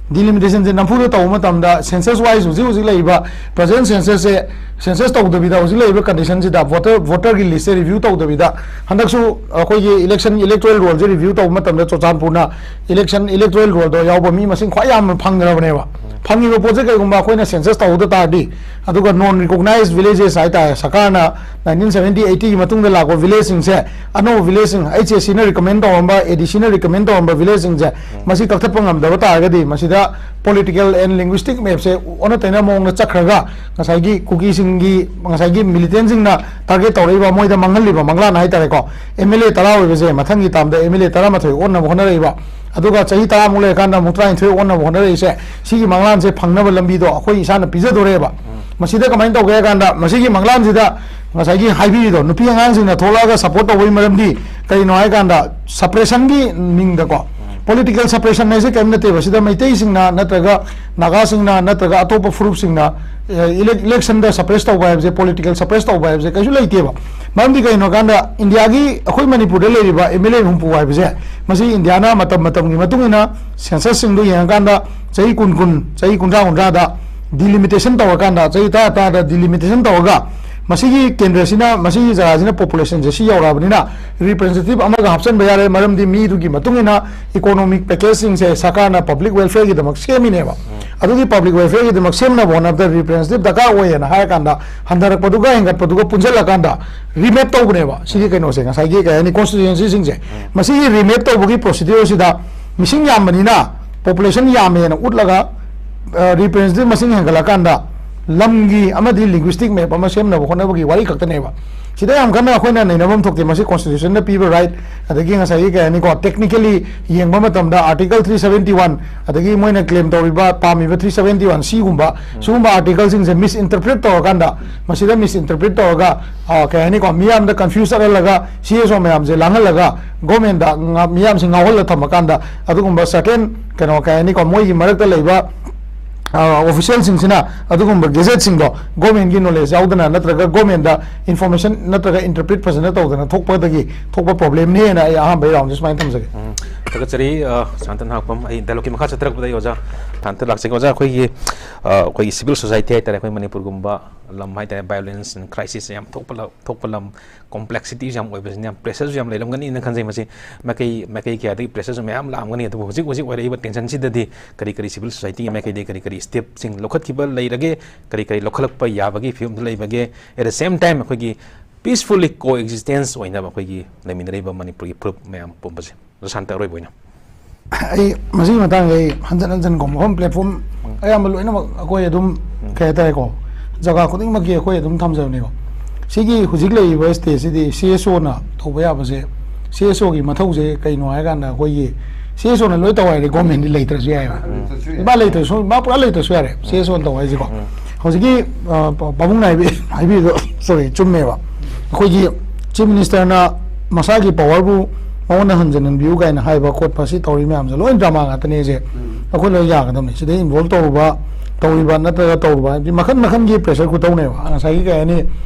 ꯗꯤꯂꯤꯃꯤꯇꯦꯁꯟꯁꯦ ꯅꯝꯐꯨꯗ ꯇꯧꯕ ꯃꯇꯝꯗ, ꯁꯦꯟꯁꯁ ꯋꯥꯏꯁ ꯍꯧꯖꯤꯛ ꯍꯧꯖꯤꯛ ꯂꯩꯔꯤꯕ ꯄ꯭ꯔꯖꯦꯟ ꯁꯦꯟꯁꯁꯁꯦ, ꯁꯦꯟꯁꯁ ꯇꯧꯗꯕꯤꯗ ꯍꯧꯖꯤꯛ ꯂꯩꯔꯤꯕ ꯀꯟꯗꯤꯁꯟꯁꯤꯗ, ꯚꯣꯇꯔ, ꯚꯣꯇꯔꯒꯤ ꯂꯤꯁꯁꯦ ꯔꯤꯚ꯭ꯌꯨ ꯇꯧꯗꯕꯤꯗ, ꯍꯟꯗꯛꯁꯨ ꯑꯩꯈꯣꯏꯒꯤ ꯏꯂꯦꯛꯁꯟ ꯏꯂꯦꯛꯇꯣꯔꯦꯜ ꯔꯣꯜꯁꯦ ꯔꯤꯚ꯭ꯌꯨ ꯇꯧꯕ ꯃꯇꯝꯗ, ꯆꯨꯔꯆꯥꯟꯄꯨꯔꯅ ꯏꯂꯦꯛꯁꯟ ꯏꯂꯦꯛꯇꯣꯔꯦꯜ ꯔꯣꯜꯗꯣ ꯌꯥꯎꯕ ꯃꯤ ꯃꯁꯤꯡ ꯈ꯭ꯋꯥꯏ ꯌꯥꯝꯅ ꯐꯪꯈ꯭ꯔꯕꯅꯦꯕ꯫ ꯐꯪꯉꯤꯕ ꯄꯣꯠꯁꯦ ꯀꯩꯒꯨꯝꯕ ꯑꯩꯈꯣꯏꯅ ꯁꯦꯟꯁꯁ ꯇꯧꯍꯧꯗ ꯇꯥꯔꯗꯤ, ꯑꯗꯨꯒ ꯅꯣꯟ ꯔꯤꯀꯣꯒꯅꯥꯏꯖ ꯚꯤꯂꯦꯖꯦꯁ ꯍꯥꯏꯇꯥꯔꯦ, ꯁꯔꯀꯥꯔꯅ ꯅꯥꯏꯟꯇꯤꯟ ꯁꯚꯦꯟꯇꯤ ꯑꯩꯠꯇꯤꯒꯤ ꯃꯇꯨꯡꯗ ꯂꯥꯛꯄ ꯚꯤꯂꯦꯖꯁꯤꯡꯁꯦ, ꯑꯅꯧꯕ ꯚꯤꯂꯦꯖꯁꯤꯡ, ꯑꯩꯆ ꯑꯦ ꯁꯤꯅ ꯔꯤꯀꯃꯦꯟ ꯇꯧꯔꯝꯕ, ꯑꯦ ꯗꯤ ꯁꯤꯅ ꯔꯤꯀꯃꯦꯟ ꯇꯧꯔꯝꯕ ꯚꯤꯂꯦꯖꯁꯤꯡꯁꯦ, ꯃꯁꯤ ꯀꯛꯊꯠꯄ ꯉꯝꯗꯕ ꯇꯥꯔꯒꯗꯤ, ꯃꯁꯤꯗ ꯄꯣꯂꯤꯇꯤꯀꯦꯜ ꯑꯦꯟ ꯂꯤꯡꯒ꯭ꯋꯤꯁꯇꯤꯛ ꯃꯦꯞꯁꯦ ꯑꯣꯟꯅ ꯇꯩꯅꯕ ꯃꯑꯣꯡꯗ ꯆꯠꯈ꯭ꯔꯒ, ꯉꯁꯥꯏꯒꯤ ꯀꯨꯀꯤꯁꯤꯡꯒꯤ, ꯉꯁꯥꯏꯒꯤ ꯃꯤꯂꯤꯇꯦꯟꯁꯤꯡꯅ ꯇꯥꯔꯒꯦꯠ ꯇꯧꯔꯛꯏꯕ, ꯃꯣꯏꯗ ꯃꯥꯡꯍꯜꯂꯤꯕ ꯃꯪꯂꯥꯟ ꯍꯥꯏꯇꯥꯔꯦꯀꯣ, ꯑꯦꯝ ꯑꯦꯜ ꯑꯦ ꯇꯔꯥ ꯑꯣꯏꯕꯁꯦ ꯃꯊꯪꯒꯤ ꯇꯥꯝꯗ ꯑꯦꯝ ꯑꯦꯜ ꯑꯦ ꯇꯔꯥꯃꯥꯊꯣꯏ ꯑꯣꯟꯅꯕ ꯍꯣꯠꯅꯔꯛꯏꯕ, ꯑꯗꯨꯒ ꯆꯍꯤ ꯇꯔꯥꯃꯨꯛ ꯂꯩꯔꯀꯥꯟꯗ ꯑꯃꯨꯛ ꯇꯔꯥꯅꯤꯊꯣꯏ ꯑꯣꯟꯅꯕ ꯍꯣꯠꯅꯔꯛꯏꯁꯦ, ꯁꯤꯒꯤ ꯃꯪꯂꯥꯟꯁꯦ ꯐꯪꯅꯕ ꯂꯝꯕꯤꯗꯣ ꯑꯩꯈꯣꯏ ꯏꯁꯥꯅ ꯄꯤꯖꯗꯣꯔꯦꯕ꯫ ꯃꯁꯤꯗ ꯀꯃꯥꯏꯅ ꯇꯧꯒꯦ ꯍꯥꯏ ꯀꯥꯟꯗ, ꯃꯁꯤꯒꯤ ꯃꯪꯂꯥꯟꯁꯤꯗ ꯉꯁꯥꯏꯒꯤ ꯍꯥꯏꯕꯤꯔꯤꯗꯣ, ꯅꯨꯄꯤ ꯑꯉꯥꯡꯁꯤꯡꯅ ꯊꯣꯛꯂꯛꯑꯒ ꯁꯞꯄꯣꯔꯠ ꯇꯧꯕꯒꯤ ꯃꯔꯝꯗꯤ ꯀꯔꯤꯅꯣ ꯍꯥꯏ ꯀꯥꯟꯗ, ꯁꯄ꯭ꯔꯦꯁꯟꯒꯤ ꯃꯤꯡꯗꯀꯣ, ꯄꯣꯂꯤꯇꯤꯀꯦꯜ ꯁꯄ꯭ꯔꯦꯁꯟ ꯍꯥꯏꯁꯦ ꯀꯔꯤꯝ ꯅꯠꯇꯦꯕ꯫ ꯁꯤꯗ ꯃꯩꯇꯩꯁꯤꯡꯅ ꯅꯠꯇ꯭ꯔꯒ ꯅꯥꯒꯥꯁꯤꯡꯅ ꯅꯠꯇ꯭ꯔꯒ ꯑꯇꯣꯞꯄ ꯐꯨꯔꯨꯞꯁꯤꯡꯅ ꯏꯂꯦꯛꯁꯟꯗ ꯁꯄ꯭ꯔꯦꯁ ꯇꯧꯕ ꯍꯥꯏꯕꯁꯦ, ꯄꯣꯂꯤꯇꯤꯀꯦꯜ ꯁꯄ꯭ꯔꯦꯁ ꯇꯧꯕ ꯍꯥꯏꯕꯁꯦ ꯀꯩꯁꯨ ꯂꯩꯇꯦꯕ꯫ ꯃꯔꯝꯗꯤ ꯀꯩꯅꯣ ꯍꯥꯏꯀꯥꯟꯗ, ꯏꯟꯗꯤꯌꯥꯒꯤ, ꯑꯩꯈꯣꯏ ꯃꯅꯤꯄꯨꯔꯗ ꯂꯩꯔꯤꯕ ꯑꯦꯝ ꯑꯦꯜ ꯑꯦ ꯍꯨꯝꯐꯨ ꯍꯥꯏꯕꯁꯦ, ꯃꯁꯤ ꯏꯟꯗꯤꯌꯥꯅ ꯃꯇꯝ ꯃꯇꯝꯒꯤ ꯃꯇꯨꯡ ꯏꯟꯅ ꯁꯦꯟꯁꯁꯁꯤꯡꯗꯨ ꯌꯦꯡꯉꯀꯥꯟꯗ ꯆꯍꯤ ꯀꯨꯟ ꯀꯨꯟ, ꯆꯍꯤ ꯀꯨꯟꯊ꯭ꯔꯥ ꯀꯨꯟꯊ꯭ꯔꯥꯗ ꯗꯤꯂꯤꯃꯤꯇꯦꯁꯟ ꯇꯧꯔꯀꯥꯟꯗ, ꯆꯍꯤ ꯇꯔꯥ ꯇꯔꯥꯗ ꯗꯤꯂꯤꯃꯤꯇꯦꯁꯟ ꯇꯧꯔꯒ, ꯃꯁꯤꯒꯤ ꯀꯦꯟꯗ꯭ꯔꯁꯤꯅ, ꯃꯁꯤꯒꯤ ꯖꯒꯥꯁꯤꯅ ꯄꯣꯄꯨꯂꯦꯁꯟꯁꯦ ꯁꯤ ꯌꯧꯔꯛꯑꯕꯅꯤꯅ ꯔꯤꯄ꯭ꯔꯖꯦꯟꯇꯦꯇꯤꯚ ꯑꯃꯒ ꯍꯥꯞꯆꯤꯟꯕ ꯌꯥꯔꯦ, ꯃꯔꯝꯗꯤ ꯃꯤꯗꯨꯒꯤ ꯃꯇꯨꯡ ꯏꯟꯅ ꯏꯀꯣꯅꯣꯃꯤꯛ ꯄꯦꯀꯦꯖꯁꯤꯡꯁꯦ ꯁꯔꯀꯥꯔꯅ ꯄꯕ꯭ꯂꯤꯛ ꯋꯦꯜꯐꯤꯌꯔꯒꯤꯗꯃꯛ ꯁꯦꯝꯃꯤꯅꯦꯕ꯫ ꯑꯗꯨꯒꯤ ꯄꯕ꯭ꯂꯤꯛ ꯋꯦꯜꯐꯤꯌꯔꯒꯤꯗꯃꯛ ꯁꯦꯝꯅꯕ ꯍꯣꯠꯅꯕꯗ ꯔꯤꯄ꯭ꯔꯖꯦꯟꯇꯦꯇꯤꯚ ꯗꯔꯀꯥꯔ ꯑꯣꯏꯌꯦꯅ ꯍꯥꯏꯔꯀꯥꯟꯗ, ꯍꯟꯊꯔꯛꯄꯗꯨꯒ ꯍꯦꯟꯒꯠꯄꯗꯨꯒ ꯄꯨꯟꯁꯤꯜꯂꯀꯥꯟꯗ ꯔꯤꯃꯦꯞ ꯇꯧꯕꯅꯦꯕ꯫ ꯁꯤꯒꯤ ꯀꯩꯅꯣꯁꯦ, ꯉꯁꯥꯏꯒꯤ ꯀꯩ ꯍꯥꯏꯅꯤ, ꯀꯣꯟꯁꯇꯤꯇ꯭ꯌꯨꯑꯦꯟꯁꯤꯁꯤꯡꯁꯦ, ꯃꯁꯤꯒꯤ ꯔꯤꯃꯦꯞ ꯇꯧꯕꯒꯤ ꯄ꯭ꯔꯣꯁꯤꯗ꯭ꯌꯨꯔꯁꯤꯗ ꯃꯤꯁꯤꯡ ꯌꯥꯝꯕꯅꯤꯅ, ꯄꯣꯄꯨꯂꯦꯁꯟ ꯌꯥꯝꯃꯦꯅ ꯎꯠꯂꯒ, ꯔꯤꯄ꯭ꯔꯖꯦꯟꯇꯦꯇꯤꯚ ꯃꯁꯤꯡ ꯍꯦꯟꯒꯠꯂꯀꯥꯟꯗ ꯂꯝꯒꯤ ꯑꯃꯗꯤ ꯂꯤꯡꯒ꯭ꯋꯤꯁꯇꯤꯛ ꯃꯦꯞ ꯑꯃ ꯁꯦꯝꯅꯕ ꯍꯣꯠꯅꯕꯒꯤ ꯋꯥꯔꯤ ꯈꯛꯇꯅꯦꯕ꯫ ꯁꯤꯗ ꯌꯥꯝ ꯀꯟꯅ ꯑꯩꯈꯣꯏꯅ ꯅꯩꯅꯐꯝ ꯊꯣꯛꯇꯦ꯫ ꯃꯁꯤ ꯀꯣꯟꯁꯇꯤꯇ꯭ꯌꯨꯁꯟꯅ ꯄꯤꯕ ꯔꯥꯏꯠ, ꯑꯗꯒꯤ ꯉꯁꯥꯏꯒꯤ ꯀꯩ ꯍꯥꯏꯅꯤꯀꯣ, ꯇꯦꯛꯅꯤꯀꯦꯜꯂꯤ ꯌꯦꯡꯕ ꯃꯇꯝꯗ ꯑꯥꯔꯇꯤꯀꯜ ꯊ꯭ꯔꯤ ꯁꯕꯦꯟꯇꯤ ꯋꯥꯟ, ꯑꯗꯒꯤ ꯃꯣꯏꯅ ꯀ꯭ꯂꯦꯝ ꯇꯧꯔꯤꯕ, ꯄꯥꯝꯃꯤꯕ ꯊ꯭ꯔꯤ ꯁꯕꯦꯟꯇꯤ ꯋꯥꯟ ꯁꯤꯒꯨꯝꯕ, ꯁꯤꯒꯨꯝꯕ ꯑꯥꯔꯇꯤꯀꯜꯁꯤꯡꯁꯦ ꯃꯤꯁꯏꯟꯇꯔꯄ꯭ꯔꯤꯠ ꯇꯧꯔꯀꯥꯟꯗ, ꯃꯁꯤꯗ ꯃꯤꯁꯏꯟꯇꯔꯄ꯭ꯔꯤꯠ ꯇꯧꯔꯒ, ꯑ, ꯀꯩ ꯍꯥꯏꯅꯤꯀꯣ, ꯃꯤꯌꯥꯝꯗ ꯀꯟꯐ꯭ꯌꯨꯁ ꯆꯠꯍꯜꯂꯒ, ꯁꯤ ꯑꯦꯁ ꯑꯣ ꯃꯌꯥꯝꯁꯦ ꯂꯥꯡꯍꯜꯂꯒ, ꯒꯣꯔꯃꯦꯟꯗ ꯉ-, ꯃꯤꯌꯥꯝꯁꯦ ꯉꯥꯎꯍꯜꯂ ꯊꯝꯃꯀꯥꯟꯗ, ꯑꯗꯨꯒꯨꯝꯕ ꯁꯔꯇꯦꯟ ꯀꯩꯅꯣ, ꯀꯩ ꯍꯥꯏꯅꯤꯀꯣ, ꯃꯣꯏꯒꯤ ꯃꯔꯛꯇ ꯂꯩꯕ, ꯑ, ꯑꯣꯐꯤꯁꯤꯌꯦꯜꯁꯤꯡꯁꯤꯅ ꯑꯗꯨꯒꯨꯝꯕ ꯒꯦꯖꯦꯠꯁꯤꯡꯗꯣ ꯒꯣꯔꯃꯦꯟꯒꯤ ꯅꯣꯂꯦꯖ ꯌꯥꯎꯗꯅ, ꯅꯠꯇ꯭ꯔꯒ ꯒꯣꯔꯃꯦꯟꯗ ꯏꯟꯐꯣꯔꯃꯦꯁꯟ ꯅꯠꯇ꯭ꯔꯒ ꯏꯟꯇꯔꯄ꯭ꯔꯤꯠ ꯐꯖꯅ ꯇꯧꯗꯅ ꯊꯣꯛꯄꯗꯒꯤ ꯊꯣꯛꯄ ꯄ꯭ꯔꯣꯕ꯭ꯂꯦꯝꯅꯦꯅ ꯑꯩ ꯑꯍꯥꯟꯕ ꯔꯥꯎꯟꯁꯦ ꯁꯨꯃꯥꯏꯅ ꯊꯝꯖꯒꯦ꯫ ꯎꯝ, ꯊꯥꯒꯠꯆꯔꯤ, ꯑ, ꯁꯥꯟꯇꯟ ꯍꯥꯛꯄꯝ꯫ ꯑꯩ ꯗꯥꯏꯂꯣꯛꯀꯤ ꯃꯈꯥ ꯆꯠꯊꯔꯛꯄꯗ ꯑꯩ ꯑꯣꯖꯥ ꯁꯥꯟꯇꯟ ꯂꯥꯛꯆꯒꯦ꯫ ꯑꯣꯖꯥ, ꯑꯩꯈꯣꯏꯒꯤ, ꯑ, ꯑꯩꯈꯣꯏꯒꯤ ꯁꯤꯚꯤꯜ ꯁꯣꯁꯥꯏꯇꯤ ꯍꯥꯏꯇꯥꯔꯦ, ꯑꯩꯈꯣꯏ ꯃꯅꯤꯄꯨꯔꯒꯨꯝꯕ ꯂꯝ ꯍꯥꯏꯇꯥꯔꯦ, ꯚꯥꯏꯑꯣꯂꯦꯟꯁ ꯑꯦꯟ ꯀ꯭ꯔꯥꯏꯁꯤꯁ ꯌꯥꯝ ꯊꯣꯛꯄ ꯂꯝ, ꯊꯣꯛꯄ ꯂꯝ, ꯀꯣꯝꯄ꯭ꯂꯦꯛꯁꯤꯇꯤꯁꯨ ꯌꯥꯝ ꯑꯣꯏꯕꯁꯤꯅ ꯌꯥꯝ ꯄ꯭ꯔꯦꯁꯔꯁꯨ ꯌꯥꯝ ꯂꯩꯔꯝꯒꯅꯤꯅ ꯈꯟꯖꯩ꯫ ꯃꯁꯤ ꯃꯥꯏꯀꯩ, ꯃꯥꯏꯀꯩ ꯀꯌꯥꯗꯒꯤ ꯄ꯭ꯔꯦꯁꯔꯁꯨ ꯃꯌꯥꯝ ꯂꯥꯛꯑꯝꯒꯅꯤ꯫ ꯑꯗꯨꯕꯨ ꯍꯧꯖꯤꯛ ꯍꯧꯖꯤꯛ ꯑꯣꯏꯔꯛꯏꯕ ꯇꯦꯟꯁꯟꯁꯤꯗꯗꯤ ꯀꯔꯤ ꯀꯔꯤ ꯁꯤꯚꯤꯜ ꯁꯣꯁꯥꯏꯇꯤꯒꯤ ꯃꯥꯏꯀꯩꯗꯒꯤ ꯀꯔꯤ ꯀꯔꯤ ꯁ꯭ꯇꯦꯞꯁꯤꯡ ꯂꯧꯈꯠꯈꯤꯕ ꯂꯩꯔꯒꯦ, ꯀꯔꯤ ꯀꯔꯤ ꯂꯧꯈꯠꯂꯛꯄ ꯌꯥꯕꯒꯤ ꯐꯤꯕꯝꯗ ꯂꯩꯕꯒꯦ? At the same time, ꯑꯩꯈꯣꯏꯒꯤ ꯄꯤꯁꯐꯨꯜꯂꯤ ꯀꯣ ꯑꯦꯛꯖꯤꯁꯇꯦꯟꯁ ꯑꯣꯏꯅꯕ ꯑꯩꯈꯣꯏꯒꯤ ꯂꯩꯃꯤꯟꯅꯔꯤꯕ ꯃꯅꯤꯄꯨꯔꯒꯤ ꯐꯨꯔꯨꯞ ꯃꯌꯥꯝ ꯄꯨꯝꯕꯁꯦ꯫ ꯑꯗꯣ ꯁꯥꯟꯇ ꯑꯔꯣꯏꯕ ꯑꯣꯏꯅ꯫ ꯑꯩ ꯃꯁꯤꯒꯤ ꯃꯇꯥꯡꯗ ꯑꯩ ꯍꯟꯖꯟ ꯍꯟꯖꯟ ꯀꯣ, ꯃꯐꯝ ꯄ꯭ꯂꯦꯠꯐꯣꯔꯝ ꯑꯌꯥꯝꯕ ꯂꯣꯏꯅꯃꯛ ꯑꯩꯈꯣꯏ ꯑꯗꯨꯝ, ꯀꯩ ꯍꯥꯏꯇꯥꯔꯦꯀꯣ, ꯖꯒꯥ ꯈꯨꯗꯤꯡꯃꯛꯀꯤ ꯑꯩꯈꯣꯏ ꯑꯗꯨꯝ ꯊꯝꯖꯕꯅꯦꯀꯣ꯫ ꯁꯤꯒꯤ ꯍꯧꯖꯤꯛ ꯂꯩꯔꯤꯕ ꯁ꯭ꯇꯦꯖꯁꯤꯗꯤ ꯁꯤ ꯑꯦꯁ ꯑꯣꯅ ꯇꯧꯕ ꯌꯥꯕꯁꯦ, ꯁꯤ ꯑꯦꯁ ꯑꯣꯒꯤ ꯃꯊꯧꯁꯦ ꯀꯩꯅꯣ ꯍꯥꯏꯀꯥꯟꯗ, ꯑꯩꯈꯣꯏꯒꯤ ꯁꯤ ꯑꯦꯁ ꯑꯣꯅ ꯂꯣꯏ ꯇꯧ ꯍꯥꯏꯔꯗꯤ ꯒꯣꯔꯃꯦꯟꯗꯤ ꯂꯩꯇ꯭ꯔꯁꯨ ꯌꯥꯏꯑꯕ꯫ ꯃꯥ ꯂꯩꯇ꯭ꯔꯁꯨ, ꯃꯥ ꯄꯨꯔꯥ ꯂꯩꯇ꯭ꯔꯁꯨ ꯌꯥꯔꯦ, ꯁꯤ ꯑꯦꯁ ꯑꯣꯅ ꯇꯧ ꯍꯥꯏꯁꯤꯀꯣ꯫ ꯍꯧꯖꯤꯛꯀꯤ, ꯑ, ꯄꯥ-, ꯄꯥꯕꯨꯡꯅ ꯍꯥꯏꯕꯤ-, ꯍꯥꯏꯕꯤꯔꯤꯗꯣ, ꯁꯣꯔꯤ, ꯆꯨꯝꯃꯦꯕ꯫ ꯑꯩꯈꯣꯏꯒꯤ ꯆꯤꯐ ꯃꯤꯅꯤꯁꯇꯔꯅ ꯃꯁꯥꯒꯤ ꯄꯋꯥꯔꯕꯨ ꯃꯉꯣꯟꯗ ꯍꯟꯖꯤꯟꯍꯟꯕꯤꯌꯨ ꯀꯥꯏꯅ ꯍꯥꯏꯕ ꯈꯣꯠꯄ, ꯁꯤ ꯇꯧꯔꯤ ꯃꯌꯥꯝꯁꯦ ꯂꯣꯏ ꯗ꯭ꯔꯃꯥ ꯉꯥꯛꯇꯅꯦꯁꯦ꯫ ꯑꯩꯈꯣꯏ ꯂꯣꯏ ꯌꯥꯒꯗꯕꯅꯤ꯫ ꯁꯤꯗ ꯏꯟꯚꯣꯜꯕ ꯇꯧꯔꯨꯕ, ꯇꯧꯔꯤꯕ ꯅꯠꯇ꯭ꯔꯒ ꯇꯧꯔꯨꯕ ꯍꯥꯏꯕꯗꯤ ꯃꯈꯟ ꯃꯈꯟꯒꯤ ꯄ꯭ꯔꯦꯁꯔ ꯈꯨꯇꯧꯅꯦꯕ꯫ ꯉꯁꯥꯏꯒꯤ ꯀꯩ ꯍꯥꯏꯅꯤ,